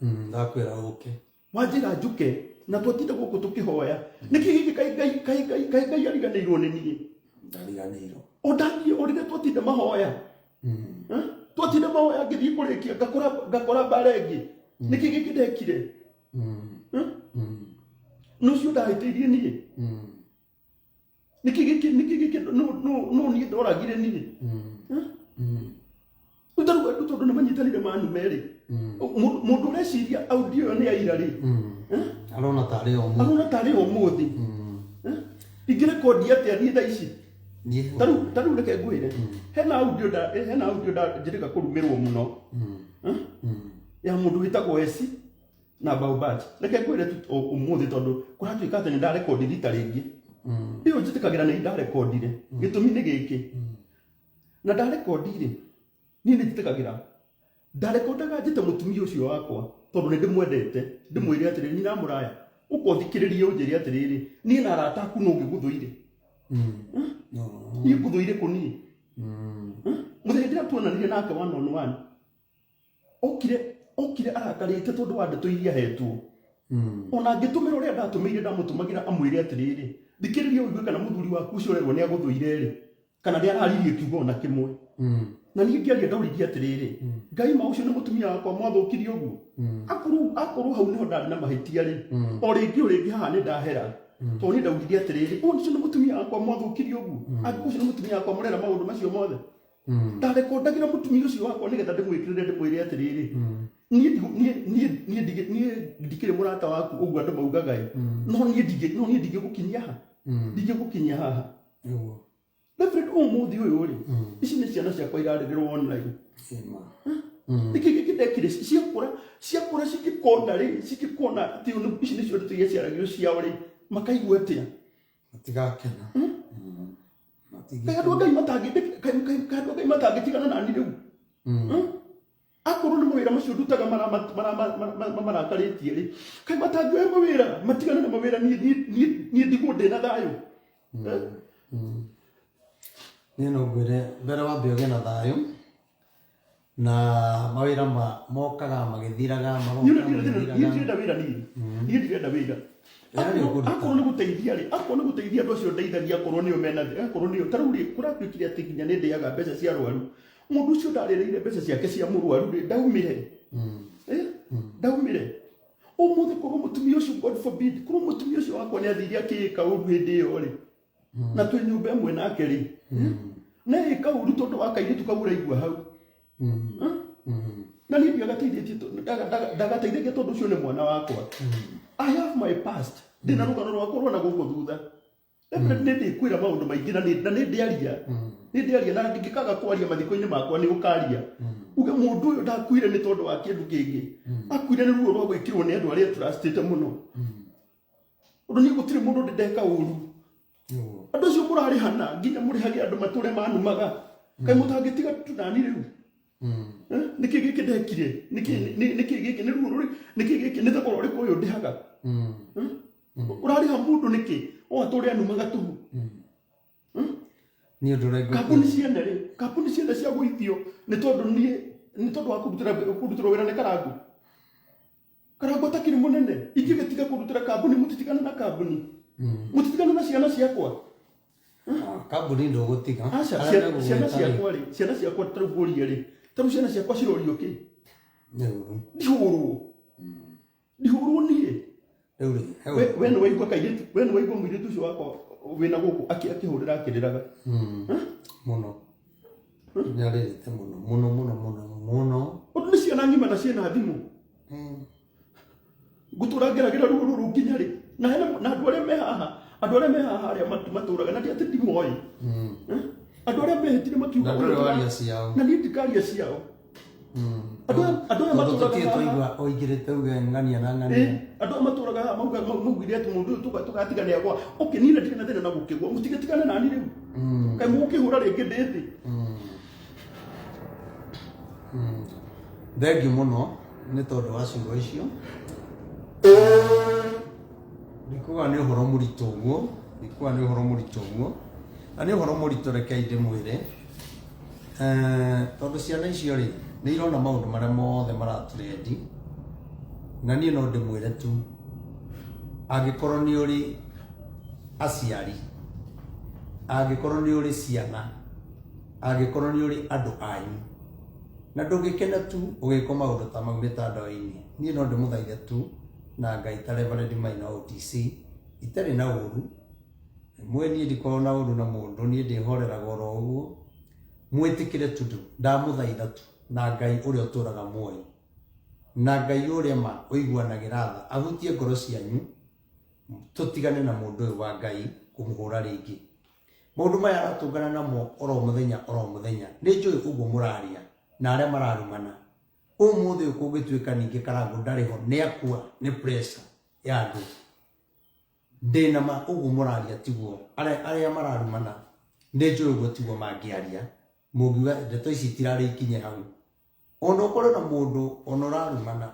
Ndakwĩra ũke. Wanjĩra njũke na twatinda gũkũ tũkĩhoya. Nĩkĩ gĩkĩ? Kaĩ Ngai, kaĩ Ngai, kaĩ Ngai ariganĩirwo nĩ niĩ? Ndariganĩirwo. O ndathiĩ, o rĩrĩa twatinda mahoya. Eh? Twatinda mahoya, ngĩthiĩ kũrĩkia ngakora mbara ĩngĩ. Nĩkĩ gĩkĩ ndekire? Eh? Nũ ũcio ndahĩtĩirie niĩ? Nĩkĩ gĩkĩ, nĩkĩ gĩkĩ? No niĩ ndoragire niĩ? Eh? Rĩu tarĩu andũ tondũ nĩ manyitanire manume rĩ, mũndũ ũreciria audio ĩyo nĩ aira rĩ, eh? Arona tarĩ o mũndũ. Arona tarĩ ũmũthĩ. Eh? Ingĩrekondi atĩa niĩ thaa ici? Niĩ. Tarĩu reke ngwĩre, hena audio nda njĩrĩga kũrumĩrwo mũno. Eh? Ya mũndũ wĩtagwo Esi na Baobab. Reke ngwĩre tu ũmũthĩ, tondũ kũratuĩka atĩ nĩ ndarekondi rita rĩngĩ. Ĩyo njĩtĩkagĩra nĩ ndarekondire. Gĩtũmi nĩ gĩkĩ, na ndarekondi rĩ, niĩ nĩ njĩtĩkagĩra ndarekondaga njĩte mũtumia ũcio wakwa tondũ nĩ ndĩmwendete, ndĩmwĩre atĩrĩrĩ, nyina mũraya, ũka ũthikĩrĩrie ũnjĩre atĩrĩrĩ, niĩ na arata aku no ngĩgũthũire? Niĩ ngũthũire kũ niĩ? Mũthenya ndĩra tuonanire nake one on one, okire arakarĩte tondũ wa ndeto iria hetwo. Ona angĩtũmĩra ũrĩa ndatũmĩire, ndamũtũmagĩra amwĩre atĩrĩrĩ, thikĩrĩria ũigue kana mũthuri waku ũcio ũrerwo nĩ agũthũire rĩ, kana nĩ araririe kiugo ona kĩmwe. Na niĩ ngĩaria ndaũririe atĩrĩrĩ, Ngai ma ũcio nĩ mũtumia wakwa mwathũkirie ũguo? Akorwo hau nĩho ndarĩ na mahĩtia rĩ, o rĩngĩ o rĩngĩ haha nĩ ndahera, tondũ niĩ ndaugire atĩrĩrĩ, ũyũ ũcio nĩ mũtumia wakwa mwathũkirie ũguo? Angĩkorwo ũcio nĩ mũtumia wakwa mũrera maũndũ macio mothe, ndarekondagĩra mũtumia ũcio wakwa nĩgetha ndĩmwĩkĩrĩre, ndĩmwĩre atĩrĩrĩ, niĩ niĩ ndikĩrĩ mũrata waku ũguo andũ maugaga ĩ, no niĩ ndingĩ, no niĩ ndingĩgũkinyia ha, ndingĩgũkinyia haha. Nĩguo. Reverend, ũmũthĩ ũyũ rĩ, ici nĩ ciana ciakwa irarĩrĩrwo online. Ĩma. Nĩkĩ gĩkĩ ndekire? Ciakũra, ciakũra cingĩkona rĩ, cingĩkona atĩ ici nĩcio ndeto iria ciaragio ciao rĩ, makaigua atĩa? Matigakena. Kaĩ andũ a Ngai matangĩ, kaĩ andũ a Ngai matangĩtigana nani rĩu? Akorwo nĩ mawĩra macio ndutaga marakarĩtie rĩ, kaĩ matangĩoya mawĩra matigane na mawĩra, niĩ niĩ niĩ ndigwo ndĩna thayũ? Niĩ no ngwĩre mbere wambe ũgĩe na thayũ, na mawĩra mokaga magĩthiraga, Niĩ magoka ndirĩ thĩna, niĩ magĩthiraga. ndirenda wĩra, niĩ niĩ ndirenda wĩra. Wĩra nĩ ũkũruta. Akorwo nĩ gũteithia rĩ, akorwo nĩ gũteithia andũ acio ndeithagia, akorwo nĩo mena, akorwo nĩo ta rĩu rĩ, kũratuĩkire atĩ nginya nĩ ndĩaga mbeca cia arwaru. Mũndũ ũcio ndarĩrĩire mbeca ciake cia mũrwaru rĩ, ndaumire. Ndaumire. Ũmũthĩ korwo mũtumia ũcio, God forbid, korwo mũtumia ũcio wakwa nĩ athire akĩĩka ũru hĩndĩ ĩyo rĩ, na twĩ nyũmba ĩmwe nake rĩ, na ĩka ũru tondũ wa kairĩtu kau ũraigua hau. Na niĩ ndiagateithĩtie, ndagateithagia tondũ ũcio nĩ mwana wakwa. I have my past, ndĩna rũgano rwakwa rwa na gũkũ thutha. Nĩ ndĩkwĩra maũndũ maingĩ na nĩ ndĩaria, nĩ ndĩaria, na ndingĩkaga kwaria mathiko-inĩ makwa nĩ ũkaria uge mũndũ ũyũ ndakuire nĩ tondũ wa kĩndũ kĩngĩ, akuire nĩ ruo rwa gwĩkĩrwo nĩ andũ arĩa trustĩte mũno, ũndũ niĩ gũtirĩ mũndũ ndĩ ndeka ũru. Nĩguo. Andũ acio mũrarĩhana nginya mũrĩhage andũ matũre manumaga, kaĩ mũtangĩtiga tunani rĩu? Nĩkĩ gĩkĩ ndekire? Nĩkĩ nĩkĩ gĩkĩ nĩ ruo rũrĩ? Nĩkĩ gĩkĩ nĩ thogora ũrĩkũ ũyũ ndĩhaga? Ũrarĩha mũndũ nĩkĩ o atũre anumaga tũhu? Niĩ ũndũ ũrĩa Kambuni ciene rĩ, kambuni ciene cia gũithio nĩ tondũ niĩ, nĩ tondũ wa kũrutĩra, kũrutĩrwo wĩra nĩ Karangu. Karangu atakĩrĩ mũnene, ingĩgĩtiga kũrutĩra kambuni, mũtitigane na kambuni, mũtitigane na ciana ciakwa. Kambuni ndũgũtiga. Aca. Arĩa Ciana megũgwĩta rĩ, ciakwa rĩ, ciana ciakwa tarĩu ngũrie rĩ, tarĩu ciana ciakwa cirorio kĩ? Nĩ ũru. Ndihũrwo, ndihũrwo niĩ. Rĩu rĩ, he We nĩ waigua kairĩtu, we nĩ waigua mũirĩtu ũcio wakwa wĩna gũkũ akĩhũrĩra akĩrĩraga? Mũno. Nĩarĩrĩte mũno mũno mũno mũno mũno. Ũndũ nĩ ciana ng'ima na ciĩna thimũ. Ngũtũra ngeragĩra ruo rũrũ nginya rĩ? Na hena na andũ arĩa me haha, andũ arĩa me haha arĩa matũraga na ndi atĩ ndimoĩ. Andũ arĩa mehĩtire makiuga Na ũyũ ndũrĩ waria ciao. Na niĩ ndikaria ciao. Andũ aya Tondũ matũraga tũtirĩ haha. twaigua ũingĩrĩte uge ng'ania na ng'ania. Andũ aya matũraga haha mauga, maugire atĩ mũndũ ũyũ tũgatigana agwa. Okay, niĩ ndirĩ na thĩna na gũkĩgwa, mũtigĩtigane nani rĩu. Kaĩ mũgũkĩhũra rĩngĩ ndĩ thĩ? Thengiũ mũno nĩ tondũ wa ciugo icio. Ndikuga nĩ ũhoro mũritũ ũguo, ndikuga nĩ ũhoro mũritũ ũguo, na nĩ ũhoro mũritũ, rekei ndĩmwĩre. Tondũ ciana icio rĩ, nĩ irona maũndũ marĩa mothe maratũrendi, na niĩ no ndĩmwĩre tu, angĩkorwo nĩ ũrĩ aciari, angĩkorwo nĩ ũrĩ ciana, angĩkorwo nĩ ũrĩ andũ anyu, na ndũngĩkena tu ũgĩkwo maũndũ ta mau mĩtandao-inĩ, niĩ no ndĩmũthaithe tu na Ngai ta Reverend Maina OTC, itarĩ na ũru. Mwe niĩ ndikoragwo na ũru na mũndũ, niĩ ndĩhoreraga oro ũguo. Mwĩtĩkĩre tu, ndamũthaitha tu na Ngai ũrĩa ũtũraga muoyo, na Ngai ũrĩa ma ũiguanagĩra tha, ahutie ngoro cianyu, tũtigane na mũndũ ũyũ wa Ngai kũmũhũra rĩngĩ. Maũndũ maya aratũngana namo oro mũthenya oro mũthenya. Nĩ njũĩ ũguo mũraria na arĩa mararumana. Ũmũthĩ ũyũ kũngĩtuĩka ningĩ Karangũ ndarĩ ho, nĩ akua nĩ pressure ya andũ. Ndĩna ma ũguo mũraria tiguo, arĩa mararumana nĩ njũĩ ũguo tiguo mangĩaria. Mũngiuga ndeto ici itirarĩ ikinye hau. Ona ũkorwo na mũndũ ona ũrarumana,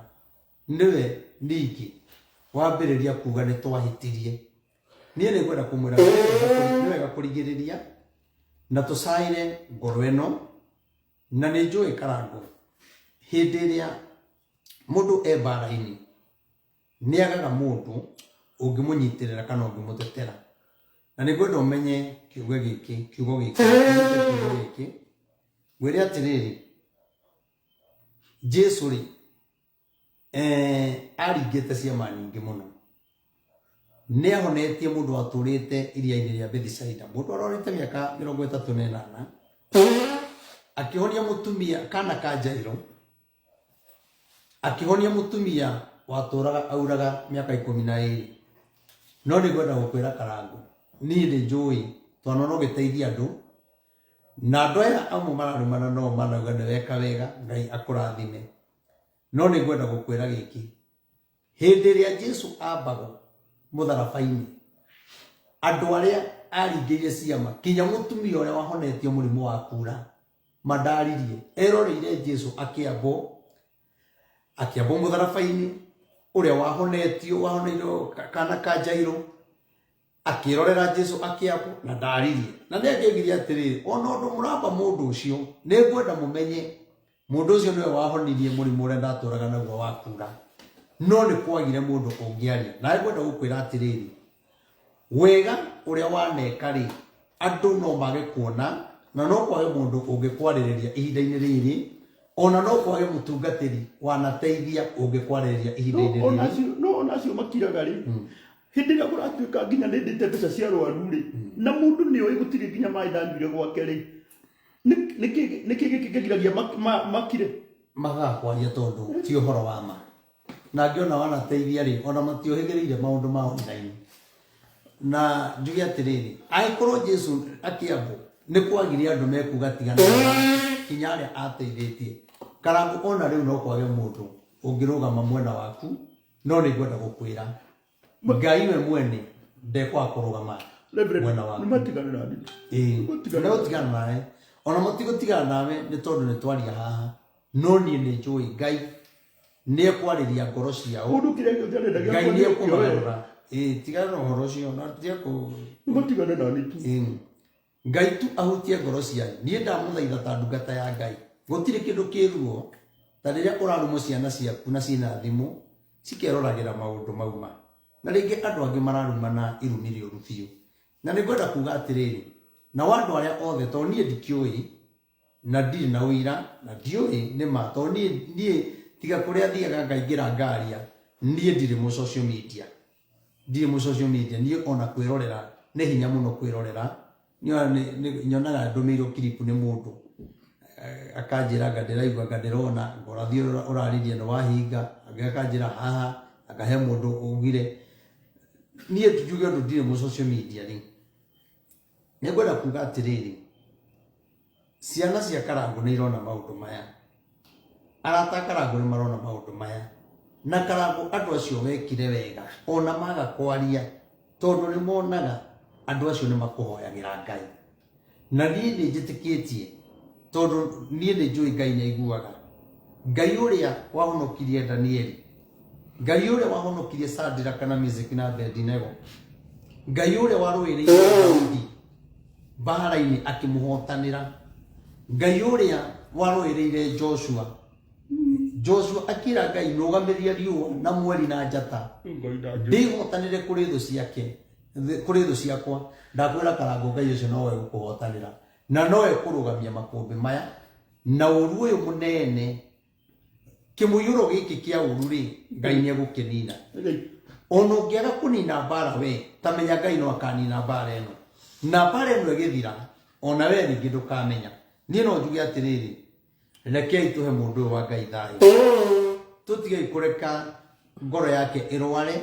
nĩwe ningĩ wambĩrĩria kuga nĩ twahĩtirie. Niĩ nĩ ngwenda kũmwĩra nĩ wega kũrigĩrĩria na tũcaĩre ngoro ĩno, na nĩ njũĩ Karangũ hĩndĩ ĩrĩa mũndũ e mbara-inĩ nĩ agaga mũndũ ũngĩmũnyitĩrĩra kana ũngĩmũtetera. Na nĩ ngwenda ũmenye kiugo gĩkĩ, kiugo gĩkĩ, ũnyite kiugo gĩkĩ. Ngwĩre atĩrĩrĩ, Jesu rĩ, aringĩte ciama nyingĩ mũno. Nĩ ahonetie mũndũ watũrĩte iria-inĩ rĩa Bethisaida, mũndũ arorĩte mĩaka 38, akĩhonia mũtumia kana ka Jairo, akĩhonia mũtumia watũraga auraga mĩaka 12. No nĩ ngwenda gũkwĩra Karangũ, niĩ nĩ njũĩ twanona ũgĩteithia andũ, na andũ aya amwe mararumana no manauga nĩ weka wega, Ngai akũrathime. No nĩ ngwenda gũkwĩra gĩkĩ, hĩndĩ ĩrĩa Jesu ambagwo mũtharaba-inĩ, andũ arĩa aringĩire ciama, kinya mũtumia ũrĩa wahonetio mũrimũ wa kura, mandaririe, eroreire Jesu akĩambwo, akĩambwo mũtharaba-inĩ, ũrĩa wahonetio, wahoneirwo kana ka Jairo, akĩrorera Jesu akĩambwo na ndaririe. Na nĩ angĩoigire atĩrĩrĩ, ona ũndũ mũramba mũndũ ũcio, nĩ ngwenda mũmenye mũndũ ũcio nĩwe wahonirie mũrimũ ũrĩa ndatũraga naguo wa kura. No nĩ kwagire mũndũ ũngĩaria. Na ngwenda gũkwĩra atĩrĩrĩ, wega ũrĩa waneka rĩ, andũ no mage kuona, na no kwage mũndũ ũngĩkwarĩrĩria ihinda-inĩ rĩrĩ, ona no kwage mũtungatĩri wanateithia ũngĩkwarĩrĩria ihinda-inĩ rĩrĩ. No ona acio makiraga rĩ, hĩndĩ ĩrĩa kũratuĩka nginya nĩ ndĩte mbeca cia arwaru rĩ, na mũndũ nĩ oĩ gũtirĩ nginya maĩ ndanyuire gwake rĩ, nĩkĩ gĩkĩ kĩgiragia makire? Magaga kwaria tondũ ti ũhoro wa ma. Na angĩona wanateithia rĩ, ona matiohĩgĩrĩire maũndũ ma online. Na njuge atĩrĩrĩ, angĩkorwo Jesu akĩambwo nĩ kwagire andũ mekuga tigana kinya arĩa ateithĩtie, Karangũ ona rĩu no kwage mũndũ ũngĩrũgama mwena waku, no nĩ ngwenda gũkwĩra Ngai we mwene ndekwaga kũrũgama mwena waku. Nĩmatigane na niĩ. Ĩĩ, nĩmagũtigana nawe. Ona matigũtigana nawe nĩ tondũ nĩ twaria haha, no niĩ nĩ njũĩ Ngai nĩ ekwarĩria ngoro ciao. Mũndũ kĩrĩa gĩothe arenda gĩakwa Ngai nĩ nĩ akĩoe. ekũmagarũra. Ĩĩ, tigana na ũhoro ũcio, na tiga kũ Nĩmatigane na niĩ tu. Ĩĩ. Ngai tu ahutie ngoro cianyu. Niĩ ndamũthaitha ta ndungata ya Ngai, gũtirĩ kĩndũ kĩruo ta rĩrĩa ũrarumwo ciana ciaku na ciĩna thimũ cikeroragĩra maũndũ mauma. Na rĩngĩ andũ angĩ mararumana irumi rĩũru biũ. Na nĩ ngwenda kuga atĩrĩrĩ, nao andũ arĩa othe, tondũ niĩ ndikĩũĩ na ndirĩ na ũira na ndiũĩ nĩ ma, tondũ niĩ tiga kũrĩa thiaga ngaingĩra ngaria, niĩ ndirĩ mũ social media. Ndirĩ mũ social media, niĩ ona kwĩrorera nĩ hinya mũno kwĩrorera. Nyonaga ndũmĩirwo clip nĩ mũndũ, akanjĩra anga ndĩraigua anga ndĩrona, anga ũrathiĩ ũraririe nĩ wahinga, angĩ akanjĩra haha, anga he mũndũ ugire. Niĩ njuge ũndũ ndirĩ mũ social media rĩ, nĩ ngwenda kuga atĩrĩrĩ, ciana cia Karangũ nĩ irona maũndũ maya, arata a Karangũ nĩ marona maũndũ maya, na Karangũ andũ acio wekire wega ona maga kwaria, tondũ nĩ monaga andũ acio nĩ makũhoyagĩra Ngai. Na niĩ nĩ njĩtĩkĩtie, tondũ niĩ nĩ njũĩ Ngai nĩ aiguaga. Ngai ũrĩa wahonokirie Danieli, Ngai ũrĩa wahonokirie Sadraka na Meshaki na Abednego, Ngai ũrĩa warũĩrĩire Daudi mbara-inĩ akĩmũhotanĩra, Ngai ũrĩa warũĩrĩire Joshua, Joshua akĩra Ngai nũgamĩria riũa na mweri na njata, ndĩhotanĩre kũrĩ thũ ciake, kũrĩ thũ ciakwa. Ndakwĩra Karangũ, Ngai ũcio nowe gũkũhotanĩra na nowe kũrũgamia makũmbĩ maya na ũru ũyũ mũnene, kĩmũiyũro gĩkĩ kĩa ũru rĩ, Ngai nĩ egũkĩnina. Ona ũngĩaga kũnina mbara we, ta menya Ngai no akanina mbara ĩno, na mbara ĩno ĩgĩthira ona we rĩngĩ ndũkamenya. Niĩ no njuge atĩrĩrĩ, rekei tũhe mũndũ ũyũ wa Ngai thayũ, tũtigei kũreka ngoro yake ĩrware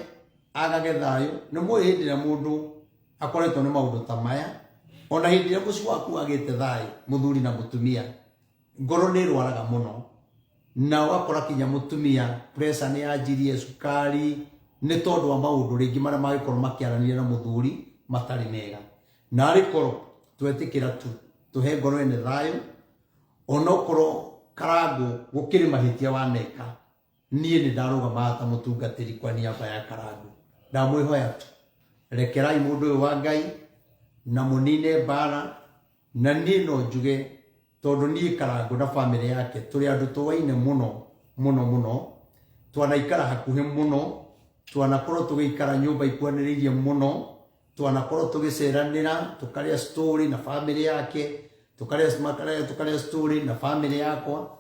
agage thayũ. Nĩ mũĩ hĩndĩ ĩrĩa mũndũ akoretwo nĩ maũndũ ta maya, ona hĩndĩ ĩrĩa mũciĩ waku wagĩte thayũ, mũthuri na mũtumia, ngoro nĩ ĩrwaraga mũno, na ũgakora kinya mũtumia pressure nĩ yanjirie, cukari, nĩ tondũ wa maũndũ rĩngĩ marĩa mangĩkorwo makĩaranĩria na mũthuri matarĩ mega. Na arĩ korwo twetĩkĩra tu tũhe ngoro ene thayũ, onokorwo Karangũ gũkĩrĩ mahĩtia waneka, niĩ nĩ ndarũgamaga ta mũtungatĩri kwa niaba ya Karangũ. Ndamwĩhoya tu, rekerai mũndũ ũyũ wa Ngai na mũnine mbara. Na niĩ no njuge, tondũ niĩ Karangũ na famĩlĩ yake tũrĩ andũ tũwaine mũno mũno mũno, twanaikara hakuhĩ mũno, twanakorwo tũgĩikara nyũmba ikuanĩrĩirie mũno, twanakorwo tũgĩceranĩra, tũkarĩa story na famĩlĩ yake. Tũkarĩa story na family yakwa.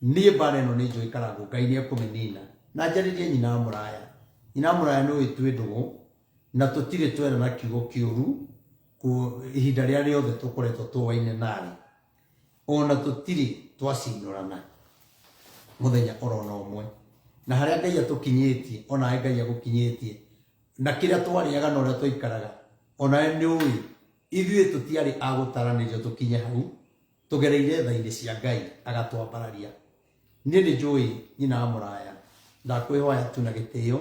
Niĩ mbara ĩno nĩ njũĩ Karangũ Ngai nĩ ekũmĩnina. Na njarĩrie nyina wa mũraya. Nyina wa mũraya nĩ ũĩ twĩ ndũgũ na tũtirĩ twerana kiugo kĩũru ihinda rĩrĩa rĩothe tũkoretwo tũwaine narĩ. Ona tũtirĩ twacinũrana mũthenya orona ũmwe. Na harĩa Ngai atũkinyĩtie, onawe Ngai agũkinyĩtie. Na kĩrĩa twarĩaga na ũrĩa twaikaraga, onawe nĩ ũĩ ithuĩ tũtiarĩ a gũtaranĩrio tũkinye hau, tũgereire tha-inĩ cia Ngai agatwambararia. Niĩ nĩ njũĩ nyina wa mũraya, ndakwĩhoya tu na gĩtĩo,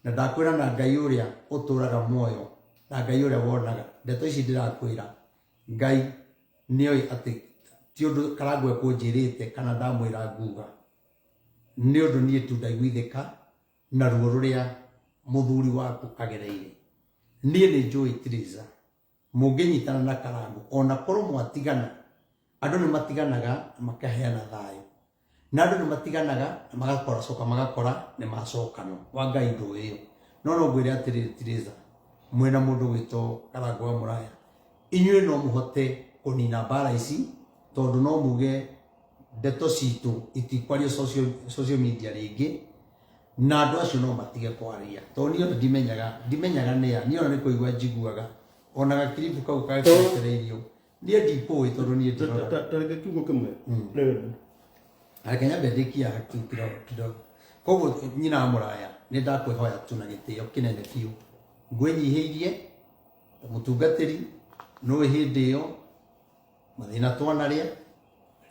na ndakwĩra na Ngai ũrĩa ũtũraga muoyo, na Ngai ũrĩa wonaga. Ndeto ici ndĩrakwĩra, Ngai nĩoĩ atĩ ti ũndũ Karangũ ekũnjĩrĩte kana ndamwĩra nguga. Nĩ ũndũ niĩ tu ndaiguithĩka na ruo rũrĩa mũthuri waku agereire. Niĩ nĩ njũĩ Theresa, mũngĩnyitana na Karangũ, ona korwo mwatigana, andũ nĩ matiganaga na makaheana thayũ. Na andũ nĩ matiganaga na magakora coka magakora nĩ macokano. Wa Ngai ndũĩ ĩyo. No no ngwĩre atĩrĩrĩ Theresa, mwĩna mũndũ gwĩtwo Karangũ wa Mũraya, inyuĩ no mũhote kũnina mbara ici, tondũ no muge ndeto citũ itikwario social media rĩngĩ, na andũ acio no matige kwaria. Tondũ niĩ ona ndimenyaga nĩa, niĩ ona nĩ kũigua njiguaga, ona gakiribu kau gakĩrekereirio, niĩ ndikũĩ tondũ niĩ ndiroraga. Ta reke kiugo kĩmwe. Reverend. Reke nyambe ndĩkie haha tu kidogo kidogo. Koguo nyina wa mũraya, nĩ ndakwĩhoya tu na gĩtĩo kĩnene biũ, ngwĩnyihĩirie ta mũtungatĩri, nũĩ hĩndĩ ĩyo mathĩna twanarĩa,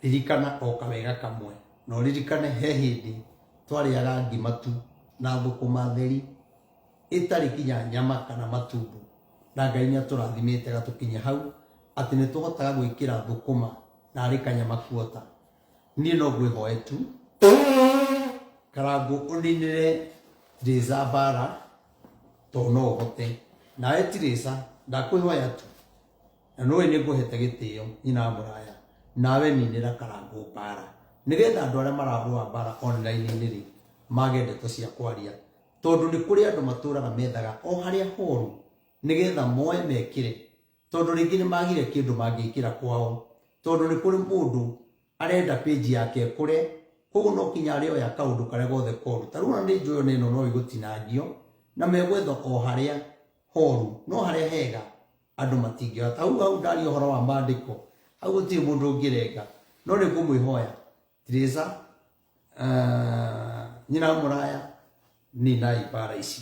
ririkana o kawega kamwe, na ũririkane he hĩndĩ twarĩaga ngima tu na thũkũma theri ĩtarĩ kinya nyama kana matumbo, na Ngai nĩ atũrathimĩte agatũkinyia hau atĩ nĩ tũhotaga gwĩkĩra thũkũma na arĩ kanyama kuota. Niĩ no ngwĩhoe tu Karangũ ũninĩre Theresa mbara tondũ no ũhote. Nawe Theresa ndakwĩhoya tu, na nĩũĩ nĩ ngũhete gĩtĩo nyina wa mũraya, nawe ninĩra Karangũ mbara nĩgetha andũ arĩa mararũa mbara online-inĩ rĩ mage ndeto cia kwaria, tondũ nĩ kũrĩ andũ matũraga methaga o harĩa horu nĩgetha moe mekĩre, tondũ rĩngĩ nĩ magire kĩndũ mangĩkĩra kwao, tondũ nĩ kũrĩ mũndũ arenda page yake ĩkũre, koguo no kinya arĩoya kaũndũ karĩa gothe koru. Ta rĩu ona nĩ njũĩ ona ĩno no ĩgũtinangio na megwetha o harĩa horu, no harĩa hega andũ matingĩoya. Ta hau ndaria ũhoro wa maandĩko, hau gũtirĩ mũndũ ũngĩrenga, no nĩ ngũmwĩhoya Theresa, nyina wa mũraya, ninai mbara ici,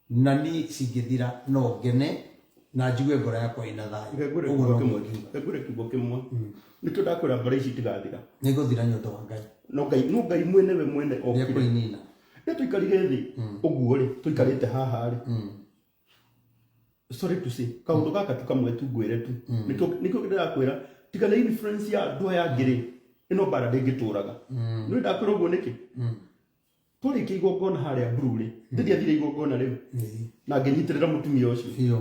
na niĩ cingĩthira no ngene na njigue ngoro yakwa ĩna thayũ. Reke ngwĩre Ũguo kiugo no kĩmwe. ngiuga. Reke ngwĩre kiugo kĩmwe. Nĩkĩo ndakwĩra mbara ici itigathira. Nĩ ngũthira nĩ ũndũ wa Ngai. No Ngai, no Ngai mwene we mwene okire. Nĩekũinina. Rĩrĩa tũikarire thĩ ũguo rĩ, tũikarĩte haha rĩ. Sorry to say, kaũndũ gaka tu kamwe tu ngwĩre tu. Nĩkĩo ndĩrakwĩra, tiga na influence ya andũ aya angĩ rĩ, ĩno mbara ndĩngĩtũraga. Nĩũĩ ndakwĩra ũguo nĩkĩ? Twarĩkia igongona harĩa Blue rĩ, ndĩthiathire igongona rĩu na ngĩnyitĩrĩra mũtumia ũcio. Biũ.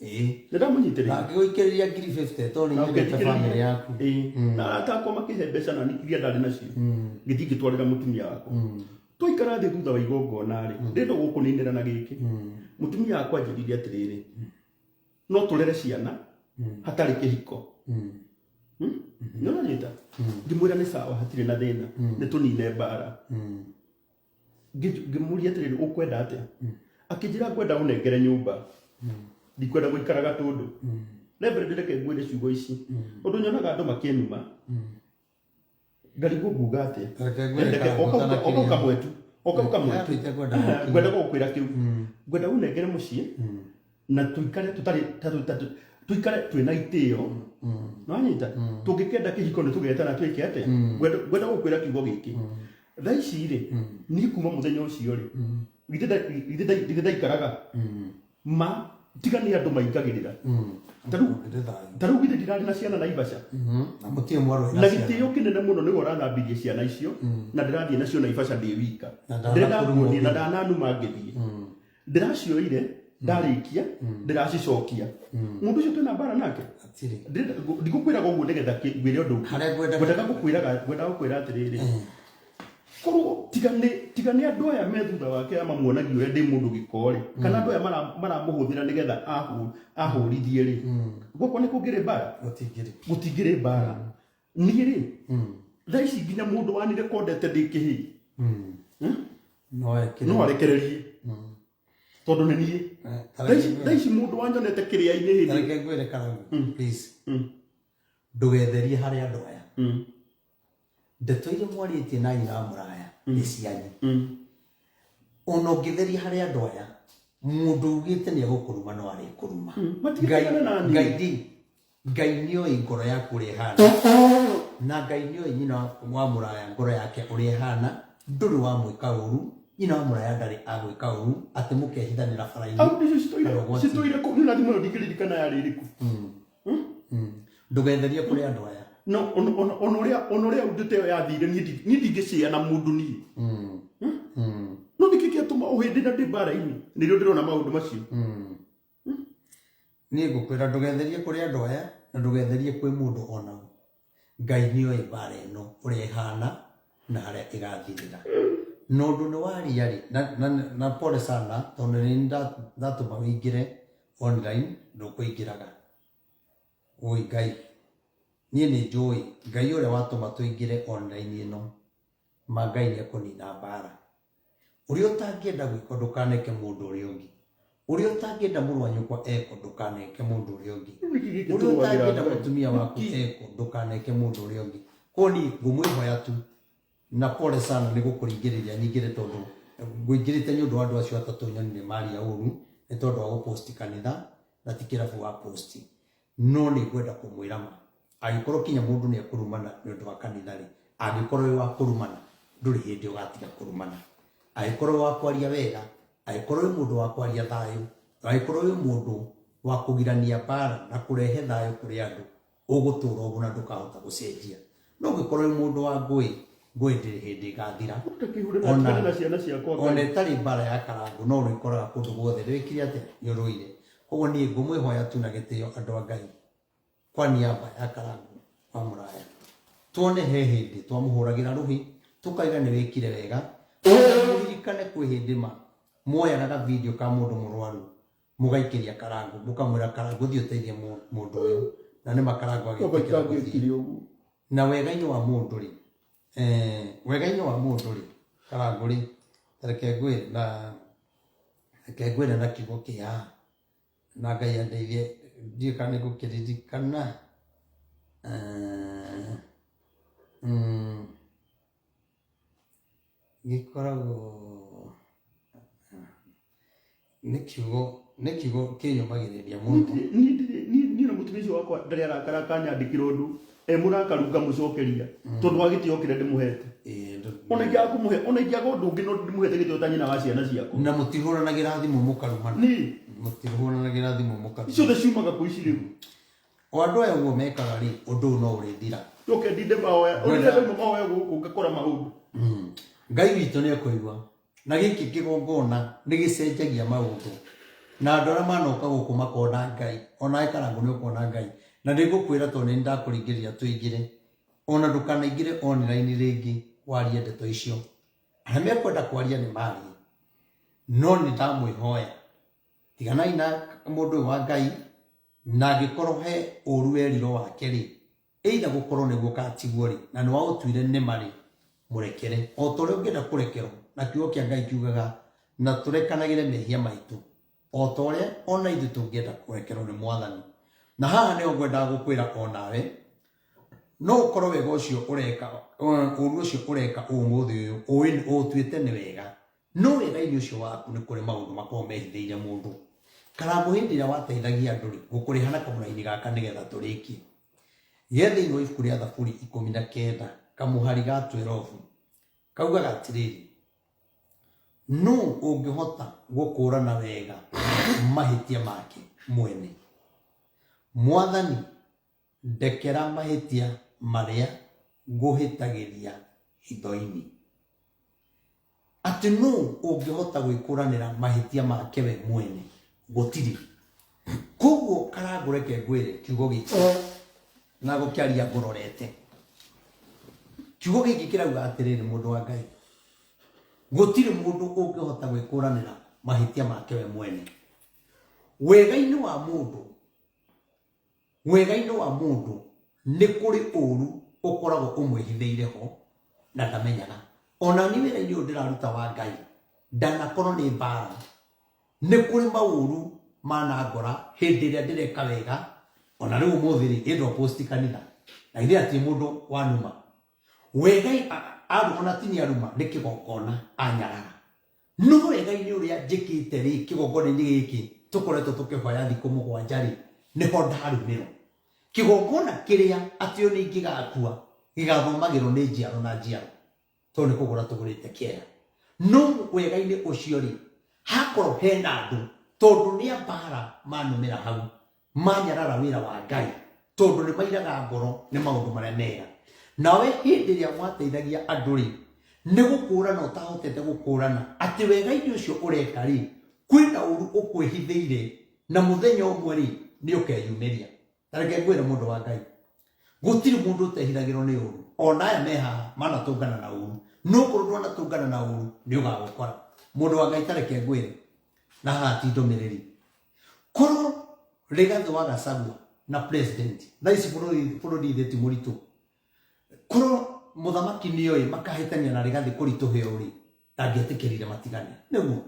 Ĩĩ. Nĩ ndamũnyitĩrĩire. Na ngĩgũikĩrĩria ngiri 50 tondũ nĩ Na nyendete ũkĩnjikĩrĩria. family yaku. Ĩĩ. Na arata akwa makĩhe mbeca na niĩ iria ndarĩ nacio. Ngĩthiĩ ngĩtwarĩra mũtumia wakwa. Twaikara thĩ thutha wa igongona rĩ, ndĩrenda gũkũninĩra na gĩkĩ. Mũtumia wakwa anjĩrire atĩrĩrĩ, no tũrere ciana hatarĩ kĩhiko. Nĩ ũranyita? Ngĩmwĩra nĩ sawa, hatirĩ na thĩna, nĩ tũnine mbara. Ngĩmũria atĩrĩrĩ, ũkwenda atĩa? Akĩnjĩra ngwenda ũnengere nyũmba, ndikwenda gũikara gatũndũ. Reverend, reke ngwĩre ciugo ici, ũndũ nyonaga andũ makĩnuma, ngarigwo nguga atĩa. Reke ngwĩre Reke, Karangũ oka ũtanakiria. kamwe tu, oka kamwe tu. Yambĩte kwenda gũkinya. Ngwenda gũkwĩra kĩu, ngwenda ũnengere mũciĩ na tuikare tũtarĩ tuikare twĩna itĩo. Nĩwanyita? Tũngĩkenda kĩhiko nĩ tũgetana twĩke atĩa? Ngwenda gũkwĩra kiugo gĩkĩ. Thaa ici rĩ, niĩ kuma mũthenya ũcio rĩ, githĩ ndaikaraga ma tiga nĩ andũ maingagĩrĩra. Ta rĩu githĩ ndirarĩ na ciana Naivasha? Na mũtirĩ mwarũĩ na na ciana. gĩtĩo kĩnene mũno nĩwe ũrathambirie ciana icio, na ndĩrathiĩ nacio Naivasha ndĩ wika. Na Ndĩrenda ndanakurumwo nguonie na ndananuma ngĩthiĩ. Ndĩracioire, ndarĩkia, ndĩracicokia. Mũndũ ũcio twĩna mbara nake? Hatirĩ. Ndigũkwĩraga ũguo nĩgetha ngwĩre ũndũ ũngĩ. Harĩa ngwendaga- Ngwendaga gũkwĩraga, ngwendaga gũkwĩra atĩrĩrĩ. Korwo tiga nĩ andũ aya me thutha wake aya mamuonagia ũrĩa ndĩ mũndũ gĩko rĩ, kana andũ aya maramũhũthĩra nĩgetha ahũrithie rĩ, gwakwa nĩ kũngĩrĩ mbara? Gũtingĩrĩ. Gũtingĩrĩ mbara. Niĩ rĩ, thaa ici nginya mũndũ wanirekondete ndĩ kĩhĩĩ, No ekĩre. No arekererie tondũ nĩ niĩ. Thaa ici mũndũ wanyonete kĩrĩa-inĩ hĩndĩ Tareke ngwĩre Karangũ, please. Ndũgetherie harĩ andũ aya. Ndeto iria mwarĩtie na nyina wa mũraya nĩ cianyu. Ona ũngĩtheria harĩ andũ aya, mũndũ ugĩte nĩ egũkũruma no arĩkũruma. Matigĩtigane na niĩ. Ngai ndi Ngai nĩoĩ ngoro yaku ũrĩa ĩhana, na Ngai nĩoĩ nyina wa mũraya ngoro yake ũrĩa ĩhana. Ndũrĩ wamwĩka ũru, nyina wa mũraya ndarĩ agwĩka ũru atĩ mũkehithanĩra bara-inĩ Au icio citũire kana ũgwati-inĩ. Citũire kũu niĩ na thimũ ĩyo ndingĩririkana yarĩ ĩrĩkũ. Ndũgetherie kũrĩ andũ aya. No ona ũrĩa ũndũ ĩyo yathire, niĩ ndingĩcĩa na mũndũ niĩ. No nĩkĩ kĩatũma o hĩndĩ na ndĩ mbara-inĩ nĩrĩo ndĩrona maũndũ macio? Niĩ ngũkwĩra ndũgetherie kũrĩ andũ aya na ndũgetherie kwĩ mũndũ ona ũ. Ngai nĩoĩ mbara ĩno ũrĩa ĩhana na harĩa ĩgathirĩra. Na ũndũ nĩ waria rĩ, na pole sana tondũ nĩ ndatũma wĩingĩre online ndũkũingĩraga. Ũi Ngai, niĩ nĩ njũĩ Ngai ũrĩa watũma tũingĩre online ĩno, ma Ngai nĩ ekũnina mbara. Ũrĩa ũtangĩenda gwĩkwo ndũkaneke mũndũ ũrĩa ũngĩ. Ũrĩa ũtangĩenda mũrũ wa nyũkwa ekwo ndũkaneke mũndũ ũrĩa ũngĩ. Nĩkĩ gĩkĩ Ũrĩa tũrũagĩra ũtangĩenda Ngai? mũtumia waku ekwo ndũkaneke mũndũ ũrĩa ũngĩ. Koguo niĩ ngũmwĩhoya tu na pole sana nĩ gũkũringĩrĩria nyingĩre tondũ ngũingĩrĩte nĩ ũndũ wa andũ acio atatũ nyonire maria ũru nĩ tondũ wa gũposti kanitha na ti kĩrabu wa posti. No nĩ ngwenda kũmwĩra ma, angĩkorwo kinya mũndũ nĩ ekũrumana nĩ ũndũ wa kanitha rĩ, angĩkorwo wĩ wa kũrumana ndũrĩ hĩndĩ ũgatiga kũrumana. Angĩkorwo wĩ wa kwaria wega, angĩkorwo wĩ mũndũ wa kwaria thayũ, angĩkorwo wĩ mũndũ wa kũgirania mbara na kũrehe thayũ kũrĩ andũ, ũgũtũra ũguo na ndũkahota gũcenjia. No ũngĩkorwo wĩ mũndũ wa ngũĩ, ngũĩ ndĩrĩ hĩndĩ ĩgathira. Ũtakĩhure na tigane na ciana ciakwa. Ona ĩtarĩ mbara ya Karangũ no ũrĩkoraga kũndũ guothe rĩkire atĩa nĩ ũrũire. Koguo niĩ ngũmwĩhoya tu na gĩtĩo andũ a Ngai kwa niaba ya Karangũ wa mũraya, tuone he hĩndĩ twamũhũragĩra rũhĩ tũkaiga nĩ wĩkire wega. Mũririkane kwĩ hĩndĩ ma muoyaga ga video ka mũndũ mũrwaru mũgaikĩria Karangũ mũkamwĩra Karangũ thiĩ ũteithie mũndũ ũyũ, na nĩ ma Karangũ agĩtĩkĩra gũthiĩ. Itangĩkire ũguo. Na wega-inĩ wa mũndũ rĩ, wega-inĩ wa mũndũ rĩ, Karangũ rĩ, reke ngwĩre na kiugo kĩ haha na Ngai andeithie ndiũĩ kana nĩ ngũkĩririkana. Gĩkoragwo nĩ kiugo kĩnyũmagĩrĩria mũno. Niĩ na mũtumia ũcio wakwa ndarĩ arakara akanyandĩkĩra ũndũ e mũrakaru ngamũcokeria tondũ wa gĩtĩo kĩrĩa ndĩmũhete. Ona ingĩaga kũmũhe, ona ingĩaga ũndũ ũngĩ, no ndĩmũhete gĩtĩo ta nyina wa ciana ciakwa. Na mũtihũranagĩra thimũ mũkarumana. Niĩ Mũtihũranagĩra thimũ mũkarumana. Ciothe ciumaga kwĩ ici rĩu. O andũ aya ũguo mekaga rĩ, ũndũ ũyũ no ũrĩthira. Njoke ndinde mahoya ũrĩa ndauma mahoya gũkũ ngakora maũndũ. Ngai witũ nĩ ekũigua. Na gĩkĩ kĩgongona nĩ gĩcenjagia maũndũ. Na andũ arĩa manoka gũkũ makona Ngai, onawe Karangũ nĩ ũkona Ngai. Na nĩ ngũkwĩra tondũ nĩ ndakũringĩrĩria tũingĩre, ona ndũkanaingĩre online rĩngĩ warie ndeto icio. Arĩa mekwenda kwaria nĩ marie. No nĩ ndamwĩhoya, tiganai na mũndũ ũyũ wa Ngai, na angĩkorwo he ũru werirwo wake rĩ, either gũkorwo nĩguo kana tiguo rĩ, na nĩ waũtuire nĩma rĩ, mũrekere. O ta ũrĩa ũngĩenda kũrekerwo, na kiugo kĩa Ngai kiugaga, na tũrekanagĩre mehia maitũ, o ta ũrĩa ona ithuĩ tũngĩenda kũrekerwo nĩ Mwathani. Na haha nĩho ngwendaga gũkwĩra onawe, no ũkorwo wega ũcio ũreka, ũru ũcio ũreka ũmũthĩ ũyũ, ũĩ ũtuĩte nĩ wega. No wega-inĩ ũcio waku nĩ kũrĩ maũndũ makoragwo mehithĩire mũndũ. Karangũ hĩndĩ ĩrĩa wateithagia andũ rĩ, ngũkũrĩha na kamũraini gaka nĩgetha tũrĩkie. Ge thĩinĩ wa ibuku rĩa Thaburi 19, kamũhari ga 12, kaugaga atĩrĩrĩ, nũ ũngĩhota gũkũrana wega mahĩtia make mwene? Mwathani, ndekera mahĩtia marĩa ngũhĩtagĩria hitho-inĩ. Atĩ nũ ũngĩhota gwĩkũranĩra mahĩtia make we mwene? Gũtirĩ. Koguo Karangũ reke ngwĩre kiugo gĩkĩ na gũkĩaria ngũrorete. Kiugo gĩkĩ kĩrauga atĩrĩrĩ, mũndũ wa Ngai, Gũtirĩ mũndũ ũngĩhota gwĩkũranĩra mahĩtia make we mwene. Wega-inĩ wa mũndũ, wega-inĩ wa mũndũ nĩ kũrĩ ũru ũkoragwo ũmwĩhithĩire ho na ndamenyaga. Ona niĩ wĩra-inĩ ũyũ ndĩraruta wa Ngai, ndanakorwo nĩ mbara. Nĩ kũrĩ maũru manangora hĩndĩ ĩrĩa ndĩreka wega, ona rĩu ũmũthĩ rĩ, ĩ ndwa post kanitha, na githĩ hatirĩ mũndũ wanuma. Wega ona ti nĩ aruma, nĩ kĩgongona anyarara. No wega-inĩ ũrĩa njĩkĩte rĩ, kĩgongona-inĩ gĩkĩ tũkoretwo tũkĩhoya thikũ mũgwanja rĩ, nĩho ndarumĩrwo. Kĩgongona kĩrĩa atĩ ona ingĩgakua gĩgathomagĩrwo nĩ njiaro na njiaro, tondũ nĩ kũgũra tũgũrĩte kĩaya. No wega-inĩ ũcio rĩ, hakorwo hena andũ, tondũ nĩ a mbara manumĩra hau, manyarara wĩra wa Ngai, tondũ nĩ mairaga ngoro nĩ maũndũ marĩa mega. Nawe hĩndĩ ĩrĩa wateithagia andũ rĩ, nĩ gũkũrana ũtahotete gũkũrana atĩ wega-inĩ ũcio ũreka rĩ, kwĩna ũru ũkwĩhithĩire, na mũthenya ũmwe rĩ, nĩ ũkeyumĩria. Ta reke ngwĩre mũndũ wa Ngai, gũtirĩ mũndũ ũtehithagĩrwo nĩ ũru. Ona aya me haha manatũngana na ũru, no korwo ndwanatũngana na ũru nĩ ũgagũkora. Mũndũ wa Ngai, ta reke ngwĩre, na haha ti ndũmĩrĩri, korwo Rigathĩ wa Gachagua na president thaa ici bũrũri thĩ ti mũritũ, korwo mũthamaki nĩoĩ makahĩtania na Rigathĩ kũritũhĩo rĩ, ndangĩetĩkĩrire matigane nĩguo.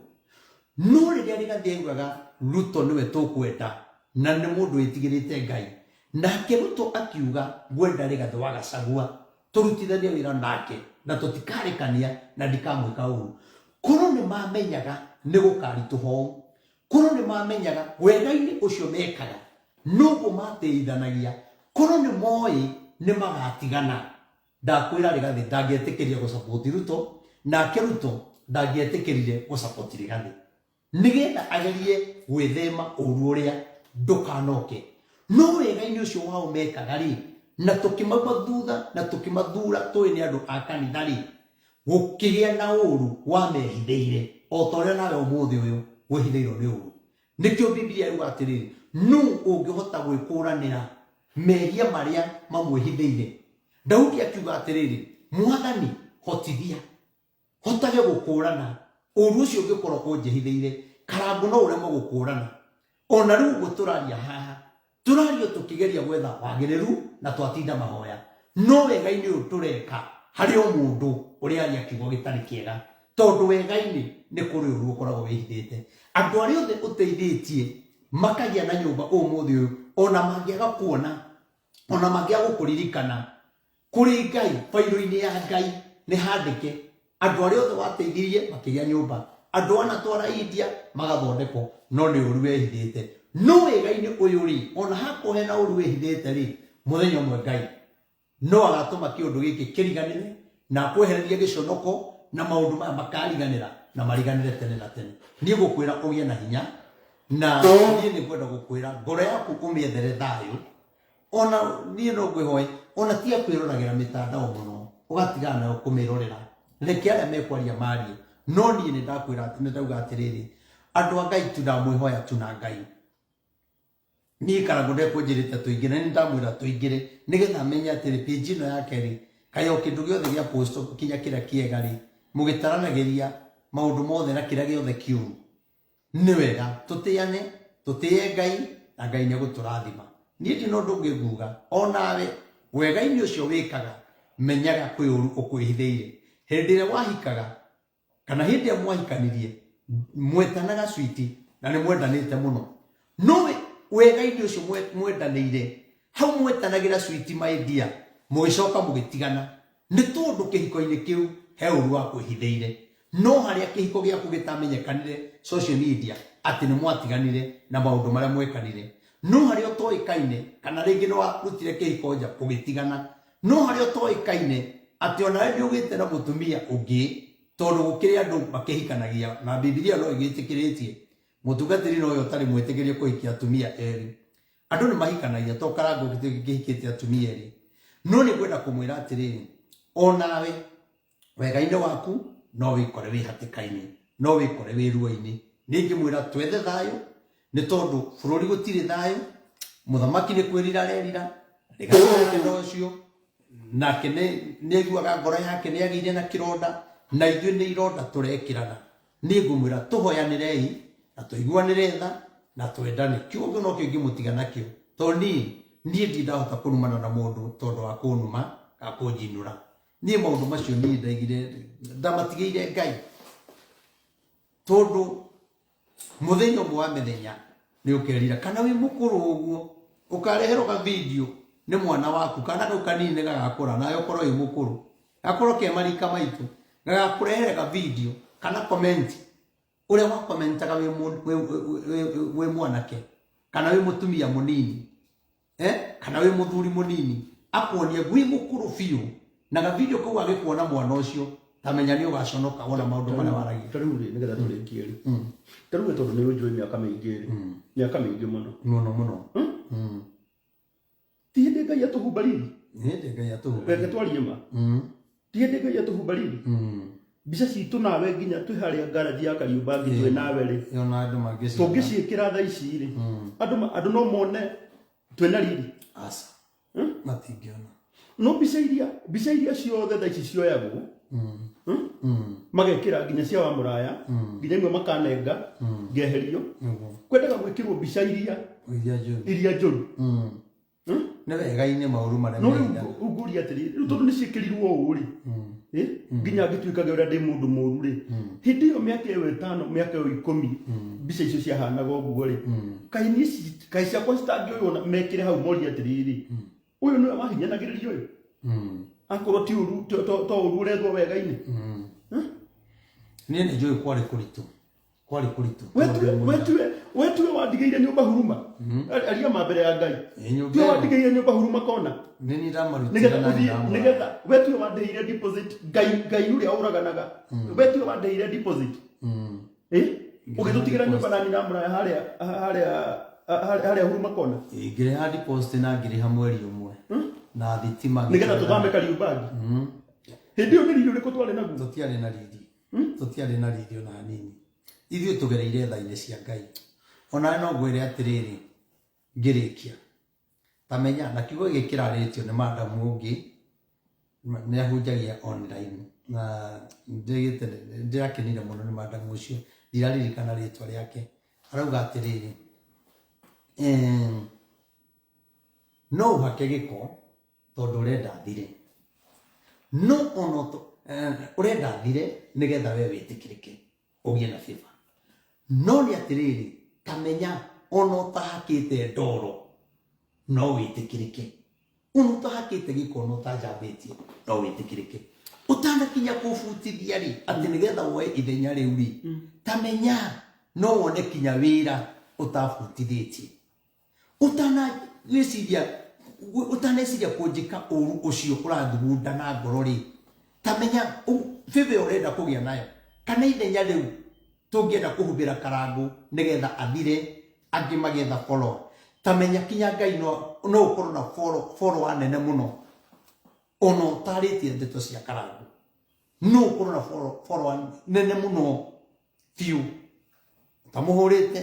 No rĩrĩa Rigathĩ augaga Ruto nĩwe tũkwenda na nĩ mũndũ wĩtigĩrĩte Ngai, nake Ruto akiuga ngwenda Rigathĩ wa Gachagua tũrutithanie wĩra nake na tũtikarekania na ndikamwĩka ũru, korwo nĩ mamenyaga nĩ gũkaritũha ũũ, korwo nĩ mamenyaga wega-inĩ ũcio mekaga noguo matĩithanagia, korwo nĩ moĩ nĩ magatigana, ndakwĩra Rigathĩ ndangĩetĩkĩria gũsapoti Ruto, nake Ruto ndangĩetĩkĩrire gũsapoti Rigathĩ, nĩgetha agerie gwĩthema ũru ũrĩa ndũkanoke. No wega-inĩ ũcio wao mekaga rĩ, na tũkĩmauma thutha na tũkĩmathura tũĩ nĩ andũ a kanitha rĩ, gũkĩgĩa na ũru wamehithĩire, o ta ũrĩa nawe ũmũthĩ ũyũ wĩhithĩirwo nĩ ũru. Nĩkĩo Biblia yuga atĩrĩrĩ, nũ ũngĩhota gwĩkũranĩra mehia marĩa mamwĩhithĩire? Daudi akiuga atĩrĩrĩ, Mwathani, hotithia hotage gũkũrana ũru ũcio ũngĩkorwo ũnjĩhithĩire. Karangũ no ũremwo gũkũrana. Ona rĩu ũguo tũraria haha, tũrario tũkĩgeria gwetha wagĩrĩru na twatinda mahoya, no wega-inĩ ũyũ tũreka harĩ o mũndũ ũrĩa aria kiugo gĩtarĩ kĩega, tondũ wega-inĩ nĩ kũrĩ ũru ũkoragwo wĩhithĩte. Andũ arĩa othe ũteithĩtie makagĩa na nyũmba ũmũthĩ ũyũ, ona mangĩaga kuona, ona mangĩaga gũkũririkana, kũrĩ Ngai, bairũ-inĩ ya Ngai nĩ handĩke andũ arĩa othe wateithirie makĩgĩa nyũmba, andũ anatwara India magathondekwo, no nĩ ũru wehithĩte. No wega-inĩ ũyũ rĩ, ona hakorwo hena ũru wĩhithĩte rĩ, mũthenya ũmwe Ngai no agatũma kĩũndũ gĩkĩ kĩriganĩre na akwehererie gĩconoko, na maũndũ maya makariganĩra na mariganĩre tene na tene. Niĩ ngũkwĩra ũgĩe na hinya, na niĩ nĩ ngwenda gũkwĩra ngoro yaku ũmĩethere thayũ. Ona niĩ no ngwĩhoe, ona tiga kwĩroragĩra mĩtandao mũno, ũgatigana nayo kũmĩrorera, reke arĩa mekwaria marie. No niĩ nĩ ndakwĩra, nĩ ndauga atĩrĩrĩ, andũ a Ngai tu ndamwĩhoya tu na Ngai. Niĩ Karangũ ndekũnjĩrĩte tũingĩre, nĩ ndamwĩra tũingĩre nĩgetha amenye atĩrĩ page ĩno yake rĩ, kaĩ o kĩndũ gĩothe gĩa post kinya kĩrĩa kĩega rĩ, mũgĩtaranagĩria maũndũ mothe na kĩrĩa gĩothe kĩũru. Nĩ wega tũtĩane, tũtĩe Ngai, na Ngai nĩ egũtũrathima. Niĩ ndina ũndũ ũngĩ nguga, onawe wega-inĩ ũcio wĩkaga, menyaga kwĩ ũru ũkwĩhithĩire. Hĩndĩ ĩrĩa wahikaga kana hĩndĩ ĩrĩa mwahikanirie, mwetanaga switi na nĩ mwendanĩte mũno, no wega-inĩ ũcio mwendanĩire hau mwetanagĩra switi, my dear, mũgĩcoka mũgĩtigana, nĩ tondũ kĩhiko-inĩ kĩu he ũru wa kwĩhithĩire. No harĩa kĩhiko gĩaku gĩtamenyekanire social media atĩ nĩ mwatiganire na maũndũ marĩa mwekanire, no harĩa ũtoĩkaine, kana rĩngĩ nĩ warutire kĩhiko nja ũgĩtigana, no harĩa ũtoĩkaine atĩ onawe nĩ ũgĩte na mũtumia ũngĩ, tondũ gũkĩrĩ andũ makĩhikanagia na Bibilia no ĩgĩtĩkĩrĩtie mũtungatĩri no ũyũ ũtarĩ mwĩtĩkĩrie kũhikia atumia erĩ. Andũ nĩ mahikanagia, to Karangũ kĩhikĩte atumia erĩ. No nĩ ngwenda kũmwĩra atĩrĩrĩ, onawe wega-inĩ waku no wĩkore wĩ hatĩka-inĩ, no wĩkore wĩ ruo-inĩ. Niĩ ingĩmwĩra twethe thayũ, nĩ tondũ bũrũri gũtirĩ thayũ. Mũthamaki nĩ kwĩrira arerira rĩgathe ũcio, nake nĩ aiguaga ngoro yake nĩ agĩire na kĩronda. Na ithuĩ nĩ ironda tũrekĩrana. Niĩ ngũmwĩra tũhoyanĩrei na tũiguanĩre tha na twendane. Kiugo kĩu nokĩo ingĩmũtiga nakĩo, tondũ niĩ niĩ ndirĩ ndahota kũrumana na mũndũ tondũ wa kũnuma kana kũnjinũra. Niĩ maũndũ macio niĩ ndaigire ndamatigĩire Ngai, tondũ Mũthenya ũmwe wa mĩthenya nĩ ũkerira kana wĩ mũkũrũ ũguo ũkareherwo ka video nĩ mwana waku kana kau kanini nĩ gagakũra nawe ũkorwo wĩ mũkũrũ gakorwo ke marika maitũ gagakũrehere ka video kana comment ũrĩa wakomentaga wĩ wĩ mwanake kana wĩ mũtumia mũnini eh? Kana wĩ mũthuri mũnini akuonie wĩ mũkũrũ biũ na gavideo kau agĩkuona mwana ũcio tamenya nĩ ũgaconoka wona maũndũ marĩa waragia. Ta rĩu rĩ, nĩgetha tũrĩkie rĩ, ta rĩu we tondũ nĩ ũnjũĩ mĩaka mĩingĩ rĩ, mĩaka mĩingĩ mũno. Mũno mũno. Ti hĩndĩ Ngai atũhumba riri? Nĩ hĩndĩ Ngai atũhumba. Reke twarie ma. Ti hĩndĩ Ngai atũhumba riri? Mbica citũ nawe nginya twĩ harĩa ngaraji ya Kariũmbangi twĩ nawe rĩ, Ona andũ mangĩciona. Tũngĩciĩkĩra thaa ici rĩ, andũ no mone twĩna riri? Aca, matingĩona. No mbica iria ciothe thaa ici cioyagwo, Magekĩra nginya cia wa mũraya, nginya imwe makanenga ngeherio, kwendaga gwĩkĩrwo mbica iria iria njũru. Iria njũru. Nĩ wega-inĩ maũru marĩa No rĩu mehithaga. Rĩu ngũria atĩrĩrĩ, rĩu tondũ nĩ ciĩkĩrirwo ũũ rĩ, nginya ngĩtuĩkage ũrĩa ndĩ mũndũ mũru rĩ, hĩndĩ ĩyo mĩaka ĩyo 5, mĩaka ĩyo 10, mbica icio ciahanaga ũguo rĩ, kaĩ niĩ kaĩ ciakwa citangĩoywo na mekĩre hau morie atĩrĩrĩ, ũyũ nĩwe wahinyanagĩrĩria ũyũ, akorwo ti ũru to ũru ũrethwo wega-inĩ? Niĩ nĩ njũĩ kwarĩ kũritũ, kwarĩ kũritũ. Wetue wandigĩire nyũmba huruma. Aria ma mbere ya Ngai. Ĩ, nyũmba Tiwe ĩyo. Wandigĩire nyũmba huruma kona. Nĩ niĩ ndamarutire Nĩgetha na ũthiĩ ndamũra. Nĩgetha wetue wandĩhĩire deposit. Ngai ũrĩa ũraganaga, wetue wandĩhĩire deposit, ũgĩtũtigĩra nyũmba na nyina mũraya harĩa huruma kona. Ĩ, ngĩrĩha deposit na ngĩrĩha mweri ũmwe na thitima. Nĩgetha tũthame Kariũmbangi. Hĩndĩ ĩyo nĩ riri ũrĩkũ twarĩ naguo? Tũtiarĩ na riri, tũtiarĩ na riri ona hanini. Ithuĩ tũgereire tha-inĩ cia Ngai. Onawe no ngwĩre atĩrĩrĩ ngĩrĩkia, tamenya na kiugo gĩkĩ kĩrarĩtio nĩ madamu ũngĩ nĩ ahunjagia online na ndĩrakenire mũno nĩ madamu ũcio, ndiraririkana rĩtwa rĩake. Arauga atĩrĩrĩ, no ũhake gĩko tondũ ũrenda thire, no ona ũrenda thire nĩgetha we wĩtĩkĩrĩke ũgĩe na favor, no nĩ atĩrĩrĩ, tamenya ona ũtahakĩte ndoro no wĩtĩkĩrĩke, ona ũtahakĩte gĩko, ona ũtanjambĩtie no wĩtĩkĩrĩke. Ũtanakinya kũbutithia rĩ, atĩ nĩgetha woe ithenya rĩu rĩ, tamenya no wone kinya wĩra ũtabutithĩtie. Ũtanagĩciria, ũtaneciria kũnjĩka ũru ũcio ũrathugunda na ngoro rĩ, tamenya favor ũrenda kũgĩa nayo kana ithenya rĩu tũngĩenda kũhumbĩra Karangũ nĩgetha athire angĩ magĩetha follower, tamenya kinya Ngai no ũkorwo na follower nene mũno ona ũtarĩtie ndeto cia Karangũ, no ũkorwo na follower nene mũno biũ ũtamũhũrĩte,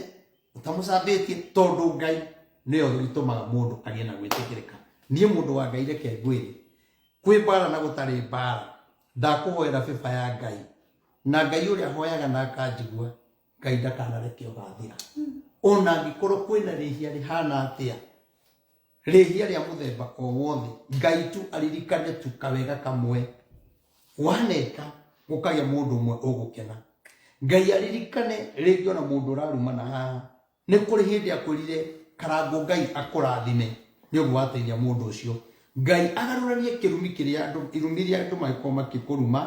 ũtamũcambĩtie, tondũ Ngai nĩyo ĩtũmaga mũndũ agĩe na gwĩtĩkĩrĩka. Niĩ mũndũ wa Ngai, reke ngwĩre, kwĩ mbara na gũtarĩ mbara, ndakũhoera favor ya Ngai na Ngai ũrĩa hoyaga na akanjigua. Ngai ndakanareke ũgathira ona angĩkorwo kwĩna rĩhia rĩhana atĩa, rĩhia rĩa mũthemba o wothe. Ngai tu aririkane tu kawega kamwe waneka gũkagĩa mũndũ ũmwe ũgũkena. Ngai aririkane rĩngĩ ona mũndũ ũrarumana haha nĩ kũrĩ hĩndĩ akwĩrire, "Karangũ, Ngai akũrathime nĩ ũguo wateithia mũndũ ũcio." Ngai agarũranie kĩrumi kĩrĩa andũ, irumi iria andũ mangĩkorwo makĩkũruma,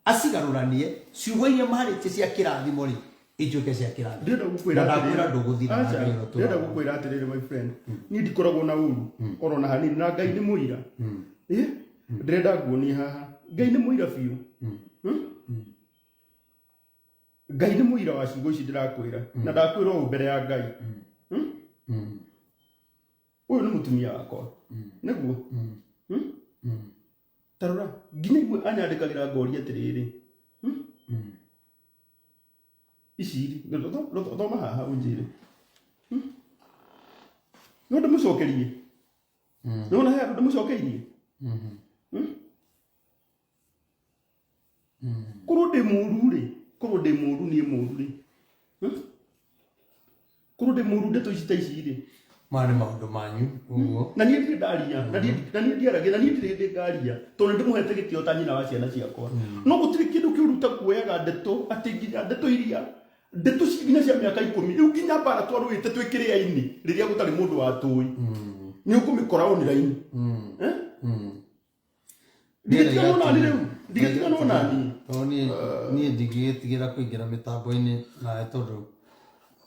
acigarũranie ciugo iria marĩtie cia kĩrathimo rĩ, ituĩke cia kĩrathimo. Ndĩrenda gũkwĩra Na ndakwĩra atĩrĩrĩ. ndũgũthira na Aca, Ngai ũrĩa ndĩrenda ũtũraga. gũkwĩra atĩrĩrĩ, my friend, niĩ ndikoragwo na ũru oro na hanini, na Ngai nĩ mũira. Ĩ, ndĩrenda nguonie haha Ngai nĩ mũira biũ. Ngai nĩ mũira wa ciugo ici ndĩrakwĩra, na ndakwĩra ũũ mbere ya Ngai. Ũyũ nĩ mũtumia wakwa nĩguo. Tarora nginya imwe anyandĩkagĩra ngoria atĩrĩrĩ, Ici rĩ, thoma haha ũnjĩre. No ndĩmũcokerie. Nĩwona he andũ ndĩmũcokeirie. Korwo ndĩ mũru rĩ, korwo ndĩ mũru niĩ mũru rĩ, Korwo ndĩ mũru ndeto ici ta ici rĩ. Maya nĩ maũndũ manyu ũguo. Na niĩ ndirĩ ndaria, na niĩ ndiaragia, na niĩ ndirĩ hĩndĩ ngaria, tondũ nĩ ndĩmũhete gĩtĩo ta nyina wa ciana ciakwa. No gũtirĩ kĩndũ kĩũru ta kuoyaga ndeto, atĩ nginya ndeto iria, ndeto nginya cia mĩaka ikũmi, rĩu nginya mbara twarũĩte twĩ kĩrĩa-inĩ, rĩrĩa gũtarĩ mũndũ watũĩ, nĩ ũkũmĩkora online. Eh? Ndigĩtiganwo nani rĩu, ndigĩtiganwo nani. Tondũ niĩ niĩ ndingĩgĩtigĩra kũingĩra mĩtambo-inĩ nawe tondũ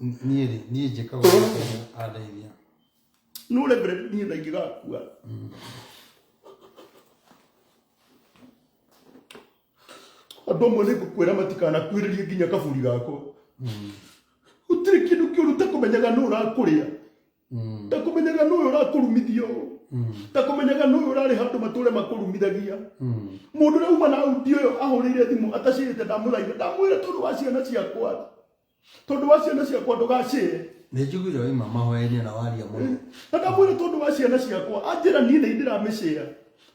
niĩ rĩ, niĩ njĩkaga ũrĩa Ngai andeithia. No Reverend niĩ na ingĩgakua. Andũ amwe nĩ ngũkwĩra matikanakuhĩrĩrie nginya kaburi gakwa. Gũtirĩ kĩndũ kĩũru ta kũmenyaga nũ ũrakũrĩa. Ta kũmenyaga nũ ũyũ ũrakũrumithia ũũ. Ta kũmenyaga nũ ũyũ ũrarĩ handũ matũre makũrumithagia. Mũndũ ũrĩa uma na audio ĩyo ahũrĩire thimũ atacĩĩte ndamũthaitha ndamwĩra tondũ wa ciana ciakwa. Tondũ wa ciana ciakwa ndũgacĩe. Nĩ njiguire waima mahoya-inĩ na waria mũno. Na ndamwĩra tondũ wa ciana ciakwa anjĩra niĩ nĩ ndĩramĩcĩa.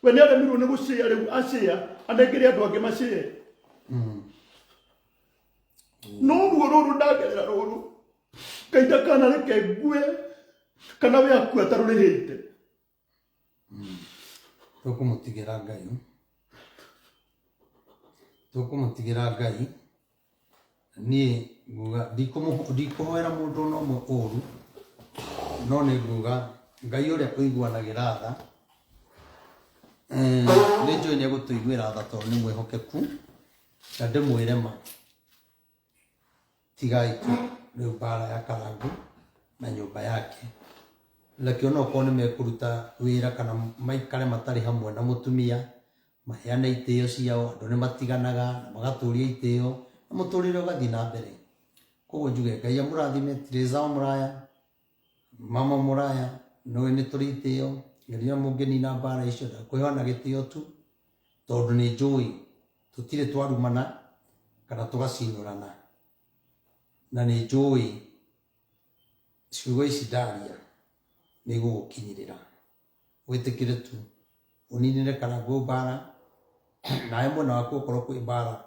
We nĩ aremirwo nĩ gũcĩa rĩu acĩa anengere andũ angĩ macĩe. No ruo rũrũ ndagerera rũrũ Ngai ndakanareke ngue kana we akue atarũrĩhĩte. Tũkũmũtigĩra Ngai. Tũkũmũtigĩra Ngai. Niĩ nguga ndikũhoera mũndũ ona ũmwe ũru, no nĩ nguga Ngai ũrĩa ũiguanagĩra tha, nĩ njũĩ nĩ egũtũiguĩra tha tondũ nĩ mwĩhokeku, na ndĩmwĩre ma. Tigai tu rĩu mbara ya Karangũ na nyũmba yake. Reke onokorwo nĩ mekũruta wĩra kana maikare matarĩ hamwe na mũtumia, maheane itĩo ciao, andũ nĩ matiganaga na magatũria itĩo na mũtũrĩre ũgathiĩ na mbere. Koguo njuge Ngai amũrathime, Teresa wa Mũraya, Mama Mũraya, nĩũĩ nĩ tũrĩ itĩo, ngeria mũngĩnina mbara icio ndakũheana gĩtĩo tu, tondũ nĩ njũĩ tũtirĩ twarumana kana tũgacinũrana, na nĩ njũĩ ciugo ici ndaria nĩ igũgũkinyĩrĩra. Wĩtĩkĩre tu ũninĩre Karangũ mbara, nawe mwena waku okorwo kwĩ mbara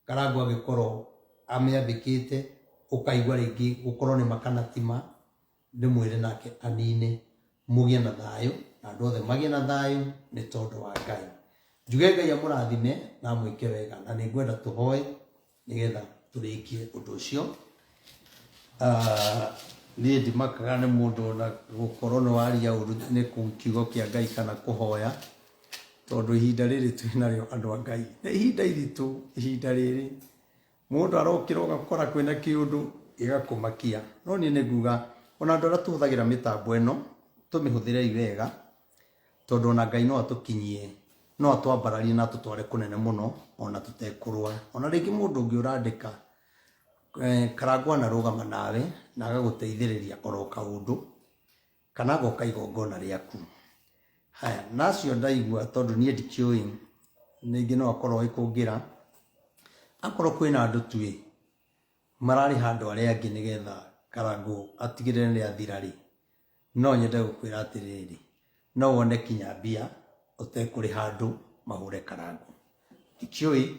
Karangũ angĩkorwo amĩambĩkĩte ũkaigua rĩngĩ gũkorwo nĩ ma kana ti ma, ndĩmwĩre nake anine, mũgĩe na thayũ na andũ othe magĩe na thayũ nĩ tondũ wa Ngai. Njuge Ngai amũrathime na amwĩke wega, na nĩ ngwenda tũhoe nĩgetha tũrĩkie ũndũ ũcio. Niĩ ndimakaga nĩ mũndũ ona gũkorwo nĩ waria ũru nĩ kiugo kĩa Ngai kana kũhoya, tondũ ihinda rĩrĩ twĩ narĩo andũ a Ngai nĩ ihinda iritũ, ihinda rĩrĩ mũndũ arokĩra ũgakora kwĩna kĩũndũ gĩgakũmakia. No niĩ nĩ nguga ona andũ arĩa tũhũthagĩra mĩtambo ĩno tũmĩhũthĩrei wega, tondũ ona Ngai no atũkinyie, no atwambararie na atũtware kũnene mũno ona tũtekũrũa. Ona rĩngĩ mũndũ ũngĩ ũrandĩka Karangũ anarũgama nawe na agagũteithĩrĩria oro kaũndũ kana agoka igongona rĩaku. Haya, na acio ndaigua tondũ niĩ ndikĩũĩ rĩngĩ no akorwo oĩ kũngĩra, akorwo kwĩna andũ tu-ĩ, mararĩha andũ arĩa angĩ nĩgetha Karangũ atigĩrĩre nĩ athira rĩ, no nyende gũkwĩra atĩrĩrĩ, no wone kinya mbia ũtekũrĩha andũ mahũre Karangũ. Ndikĩũĩ,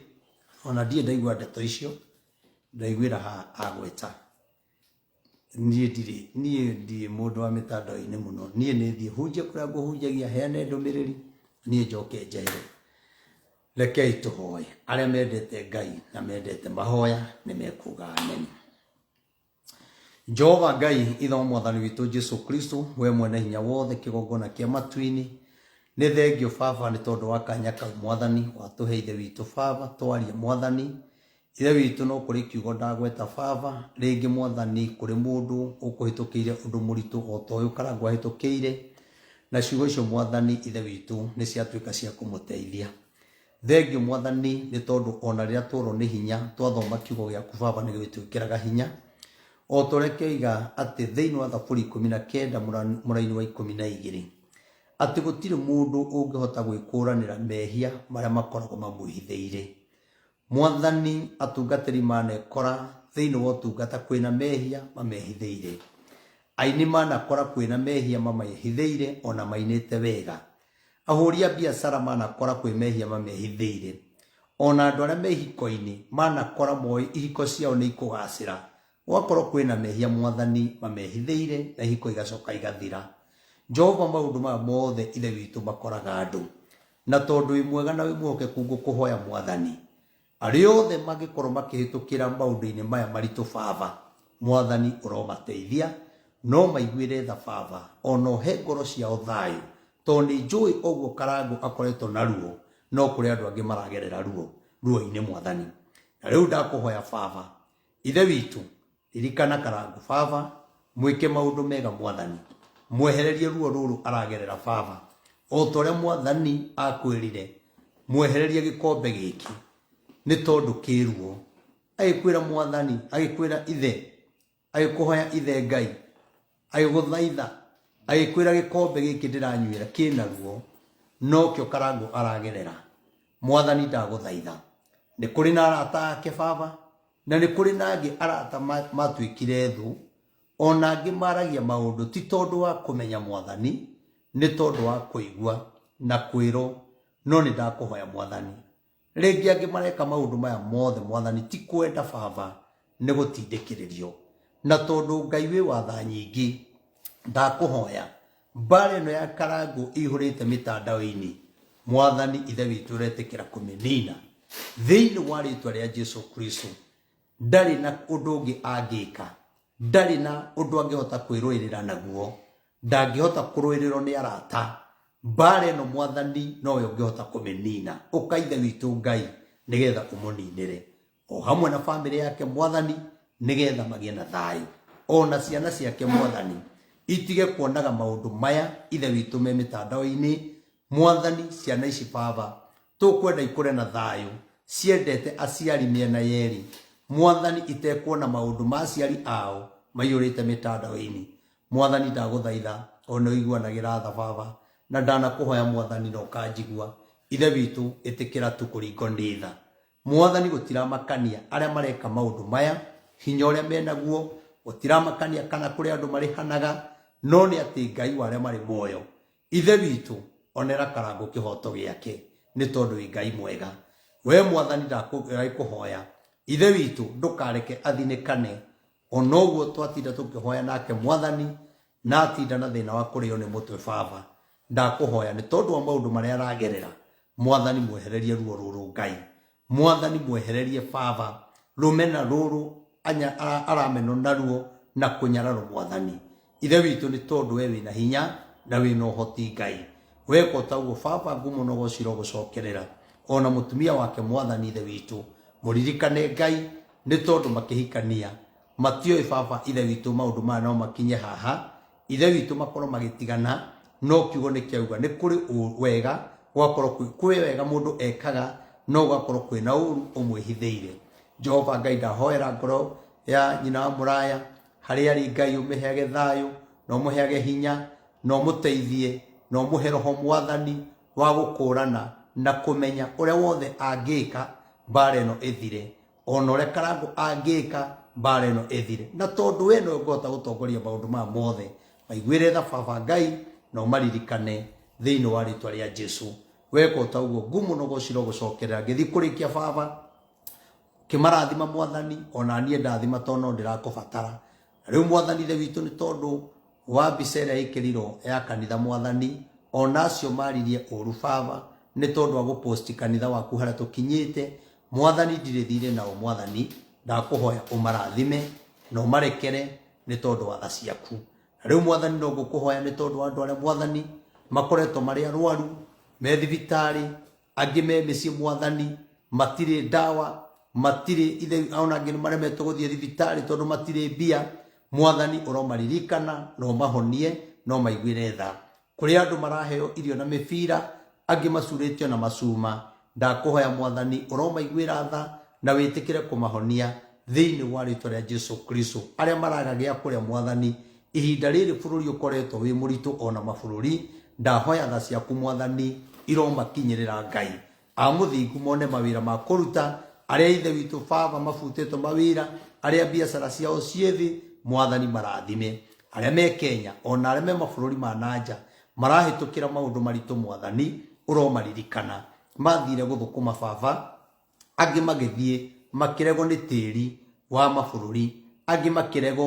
ona ndirĩ ndaigua ndeto icio, ndaiguĩra haha agweta. Niĩ ndirĩ, niĩ ndirĩ mũndũ wa mĩtandao-inĩ mũno. Niĩ nĩ thiĩ hunjie kũrĩa ngũhunjagia, heane ndũmĩrĩri, niĩ njoke njehere. Rekei tũhoe. Arĩa mendete Ngai na mendete mahoya nĩ mekuga ameni. Jehova Ngai, Ithe wa Mwathani witũ Jesu Kristo, we mwene hinya wothe, kĩgongona kĩa matu-inĩ, nĩ thengio Baba nĩ tondũ wa kanya kau Mwathani watũhe Ithe witũ Baba, twarie Mwathani. Ithe witũ no kũrĩ kiugo ndagweta Baba, rĩngĩ Mwathani kũrĩ mũndũ ũkũhĩtũkĩire ũndũ mũritũ o ta ũyũ Karangũ ahĩtũkĩire, na ciugo icio Mwathani Ithe witũ nĩ ciatuĩka cia kũmũteithia. Thengiũ Mwathani nĩ tondũ ona rĩrĩa tworwo nĩ hinya twathoma kiugo gĩaku Baba nĩ gĩtwĩkĩraga hinya. O ta ũrĩa kĩoiga atĩ thĩinĩ wa Thaburi 19 mũraini wa 12 atĩ gũtirĩ mũndũ ũngĩhota gwĩkũranĩra mehia marĩa makoragwo mamwĩhithĩire. Mwathani atungatĩri manekora thĩinĩ wa ũtungata kwĩna mehia mamehithĩire. Aini manakora kwĩna mehia mamehithĩire ona mainĩte wega. Ahũri a biacara manakora kwĩ mehia mamehithĩire. Ona andũ arĩa me ihiko-inĩ manakora moĩ ihiko ciao nĩ ikũgacĩra, gwakorwo kwĩna mehia Mwathani mamehithĩire na ihiko igacoka igathira. Jehova, maũndũ maya mothe Ithe witũ makoraga andũ, na tondũ wĩ mwega na wĩ mwĩhokeku ngũkũhoya Mwathani, arĩa othe mangĩkorwo makĩhĩtũkĩra maũndũ-inĩ maya maritũ Baba, Mwathani ũromateithia, no maiguĩre tha Baba, ona ũhe ngoro ciao thayũ, tondũ nĩ njũĩ ũguo Karangũ akoretwo na ruo, no kũrĩ andũ angĩ maragerera ruo ruo-inĩ Mwathani. Na rĩu ndakũhoya Baba, Ithe witũ, ririkana Karangũ Baba, mwĩke maũndũ mega Mwathani, mwehererie ruo rũrũ aragerera Baba, o ta ũrĩa Mwathani akwĩrire, mwehererie gĩkombe gĩkĩ, nĩ tondũ kĩ ruo. Agĩkwĩra Mwathani, agĩkwĩra Ithe, agĩkũhoya Ithe Ngai, agĩgũthaitha, agĩkwĩra gĩkombe gĩkĩ ndĩranyuĩra kĩna ruo, nokĩo Karangũ aragerera. Mwathani ndagũthaitha, nĩ kũrĩ na arata ake Baba, na nĩ kũrĩ na angĩ arata matuĩkire thũ, ona angĩ maragia maũndũ ti tondũ wa kũmenya Mwathani, nĩ tondũ wa kũigua na kwĩrwo, no nĩ ndakũhoya Mwathani, rĩngĩ angĩ mareka maũndũ maya mothe Mwathani ti kwenda Baba, nĩ gũtindĩkĩrĩrio. Na tondũ Ngai wĩ watha nyingĩ, ndakũhoya mbara ĩno ya Karangũ ĩihũrĩte mĩtandao-inĩ, Mwathani Ithe witũ ũretĩkĩra kũmĩnina thĩinĩ wa rĩtwa rĩa Jesu Kristo. Ndarĩ na ũndũ ũngĩ angĩka, ndarĩ na ũndũ angĩhota kwĩrũĩrĩra naguo, ndangĩhota kũrũĩrĩrwo nĩ arata. Mbara ĩno Mwathani nowe ũngĩhota kũmĩnina. Ũka Ithe witũ Ngai, nĩgetha ũmũninĩre o hamwe na famĩlĩ yake Mwathani, nĩgetha magĩe na thayũ, ona ciana ciake Mwathani itige kuonaga maũndũ maya Ithe witũ me mĩtandao-inĩ. Mwathani, ciana ici Baba tũkwenda ikũre na thayũ, ciendete aciari mĩena yerĩ Mwathani, itekuona maũndũ ma aciari ao maiyũrĩte mĩtandao-inĩ. Mwathani ndagũthaitha, ona ũiguanagĩra tha Baba, na ndanakũhoya Mwathani na ũkanjigua. Ithe witũ, ĩtĩkĩra tu kũringwo nĩ tha Mwathani. Gũtiramakania arĩa mareka maũndũ maya hinya ũrĩa menaguo, gũtiramakania kana kũrĩ andũ marĩhanaga, no nĩ atĩ Ngai wa arĩa marĩ muoyo, Ithe witũ, onera Karangũ kĩhoto gĩake, nĩ tondũ wĩ Ngai mwega. We Mwathani ndagĩkũhoya Ithe witũ, ndũkareke athinĩkane ona ũguo twatinda tũkĩhoya nake Mwathani, na atinda na thĩna wa kũrĩo nĩ mũtwe Baba. Ndakũhoya nĩ tondũ wa maũndũ marĩa aragerera Mwathani, mwehererie ruo rũrũ Ngai. Mwathani mwehererie Baba rũmena rũrũ aramenwo naruo na kũnyararwo Mwathani Ithe witũ, nĩ tondũ we wĩna hinya na wĩna ũhoti Ngai. Weka ũtaguo Baba, ngumo no gociro gũcokerera. Ona mũtumia wake Mwathani Ithe witũ, mũririkane Ngai, nĩ tondũ makĩhikania matioĩ Baba Ithe witũ maũndũ maya no makinye haha Ithe witũ makorwo magĩtigana, no kiugo nĩ kĩauga nĩ kũrĩ wega, gwakorwo kwĩ wega mũndũ ekaga, no gwakorwo kwĩna ũru ũmwĩhithĩire. Jehova Ngai, ndahoera ngoro ya nyina wa mũraya harĩa arĩ Ngai, ũmĩheage thayũ na ũmũheage hinya na ũmũteithie na ũmũhe roho Mwathani wa gũkũrana na kũmenya ũrĩa wothe angĩka mbara ĩno ĩthire, ona ũrĩa Karangũ angĩka mbara ĩno ĩthire. Na tondũ we nowe ũngĩhota gũtongoria maũndũ maya mothe, maiguĩre tha Baba Ngai na ũmaririkane thĩinĩ wa rĩtwa rĩa Jesu. Weka ũta ũguo, ngumo no gocirwo gũcokerera. Ngĩthiĩ kũrĩkia Baba, kĩmarathima Mwathani, ona niĩ ndathima tondũ no ndĩrakũbatara. Na rĩu Mwathani Ithe witũ, nĩ tondũ wa mbica ĩrĩa ĩkĩrirwo ya kanitha Mwathani, ona acio maririe ũru Baba nĩ tondũ wa gũposti kanitha waku harĩa tũkinyĩte Mwathani, ndirĩ thirĩ nao Mwathani, ndakũhoya ũmarathime na ũmarekere nĩ tondũ wa tha ciaku. Na rĩu Mwathani no ngũkũhoya nĩ tondũ wa andũ arĩa Mwathani makoretwo marĩ arwaru me thibitarĩ, angĩ me mĩciĩ Mwathani matirĩ ndawa, matirĩ ithe, ona angĩ nĩ maremetwo gũthiĩ thibitarĩ tondũ matirĩ mbia. Mwathani ũromaririkana na ũmahonie na ũmaiguĩre tha. Kũrĩ andũ maraheo irio na mĩbira, angĩ macurĩtio na macuma, ndakũhoya Mwathani ũromaiguĩra tha na wĩtĩkĩre kũmahonia thĩinĩ wa rĩtwa rĩa Jesu Kristo. Arĩa maraga gĩa kũrĩa Mwathani, ihinda rĩrĩ bũrũri ũkoretwo wĩ mũritũ ona mabũrũri, ndahoya tha ciaku Mwathani iromakinyĩrĩra Ngai. A mũthingu mone mawĩra ma kũruta, arĩa Ithe witũ Baba mabutĩtwo mawĩra, arĩa biacara ciao ciĩ thĩ, Mwathani marathime. Arĩa me Kenya ona arĩa me mabũrũri ma nanja marahĩtũkĩra maũndũ maritũ Mwathani ũromaririkana. Mathire gũthũkũma Baba. Angĩ magĩthiĩ makĩregwo nĩ tĩri wa mabũrũri, angĩ makĩregwo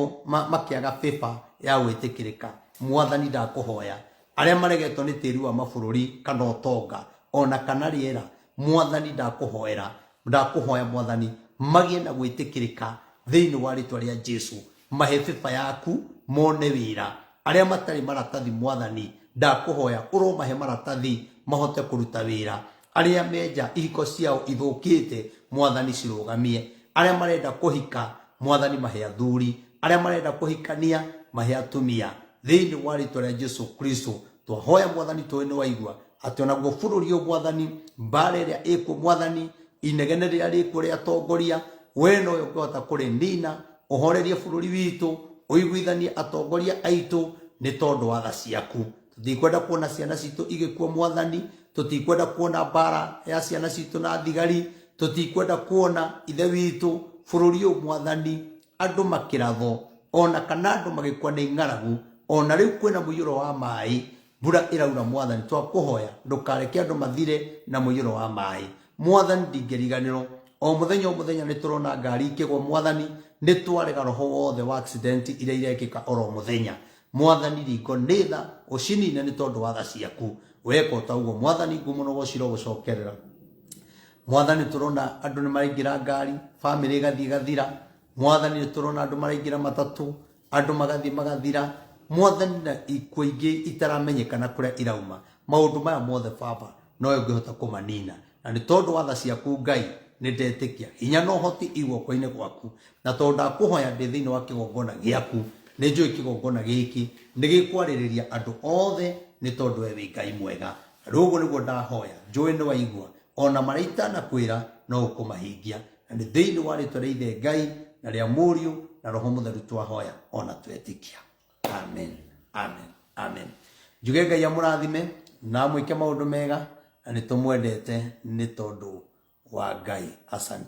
makĩaga favor ya gwĩtĩkĩrĩka. Mwathani ndakũhoya, arĩa maregetwo nĩ tĩri wa mabũrũri kana ũtonga ona kana rĩera, Mwathani ndakũhoera, ndakũhoya Mwathani magĩe na gwĩtĩkĩrĩka thĩinĩ wa rĩtwa rĩa Jesu. Mahe favor yaku mone wĩra. Arĩa matarĩ maratathi Mwathani ndakũhoya ũromahe maratathi mahote kũruta wĩra. Arĩa menja ihiko ciao ithũkĩte Mwathani cirũgamie. Arĩa marenda kũhika Mwathani mahe athuri. Arĩa marenda kũhikania mahe atumia. Thĩinĩ wa rĩtwa rĩa Jesu Kristo twahoya Mwathani, tũĩ nĩ waigua atĩ onaguo bũrũri ũyũ Mwathani, mbara ĩrĩa ĩkuo Mwathani, inegene rĩrĩa rĩkuo rĩa atongoria, we nowe ũngĩhota kũrĩnina, ũhorerie bũrũri witũ, ũiguithanie atongoria aitũ nĩ tondũ wa tha ciaku. Tũtikwenda kuona ciana citũ igĩkua Mwathani, tũtikwenda kuona mbara ya ciana citũ na thigari, tũtikwenda kuona ithe witũ bũrũri ũyũ Mwathani andũ makĩrathwo ona kana andũ magĩkua nĩ ng'aragu, ona rĩu kwĩna mũiyũro wa maĩ, mbura ĩraura Mwathani, twakũhoya ndũkareke andũ mathire na mũiyũro wa maĩ. Mwathani ndingĩriganĩrwo, o mũthenya o mũthenya nĩ tũrona ngari ikĩgwa Mwathani, nĩ twarega roho wothe wa accident iria irekĩka oro mũthenya. Mwathani ringo nĩ tha, ũcinine nĩ tondũ wa tha ciaku. Weka o ta ũguo Mwathani, ngumo na ũgoci irogũcokerera. Mwathani tũrona andũ nĩ maraingĩra ngari, bamĩrĩ ĩgathiĩ ĩgathira. Mwathani nĩ tũrona andũ maraingĩra matatũ, andũ magathiĩ magathira. Mwathani na ikuũ ingĩ itaramenyekana kũrĩa irauma. Maũndũ maya mothe Baba nowe ũngĩhota kũmanina. Na nĩ tondũ wa tha ciaku Ngai, nĩ ndetĩkia hinya na ũhoti i guoko-inĩ gwaku. Na tondũ ndakũhoya ndĩ thĩinĩ wa kĩgongona gĩaku, nĩ njũĩ kĩgongona gĩkĩ nĩ gĩkwarĩrĩria andũ othe, nĩ tondũ we wĩ Ngai mwega. Na rĩu ũguo nĩguo ndahoya, njũĩ nĩ waigua, ona marĩa itanakwĩra no ũkũmahingia. Na nĩ thĩinĩ wa rĩtwa rĩa Ithe Ngai na rĩa Mũriũ na Roho Mũtheru twahoya ona twetĩkia. Amen, amen, amen. Njuge Ngai amũrathime na amwĩke maũndũ mega, na nĩ tũmwendete nĩ tondũ wa Ngai. Asante.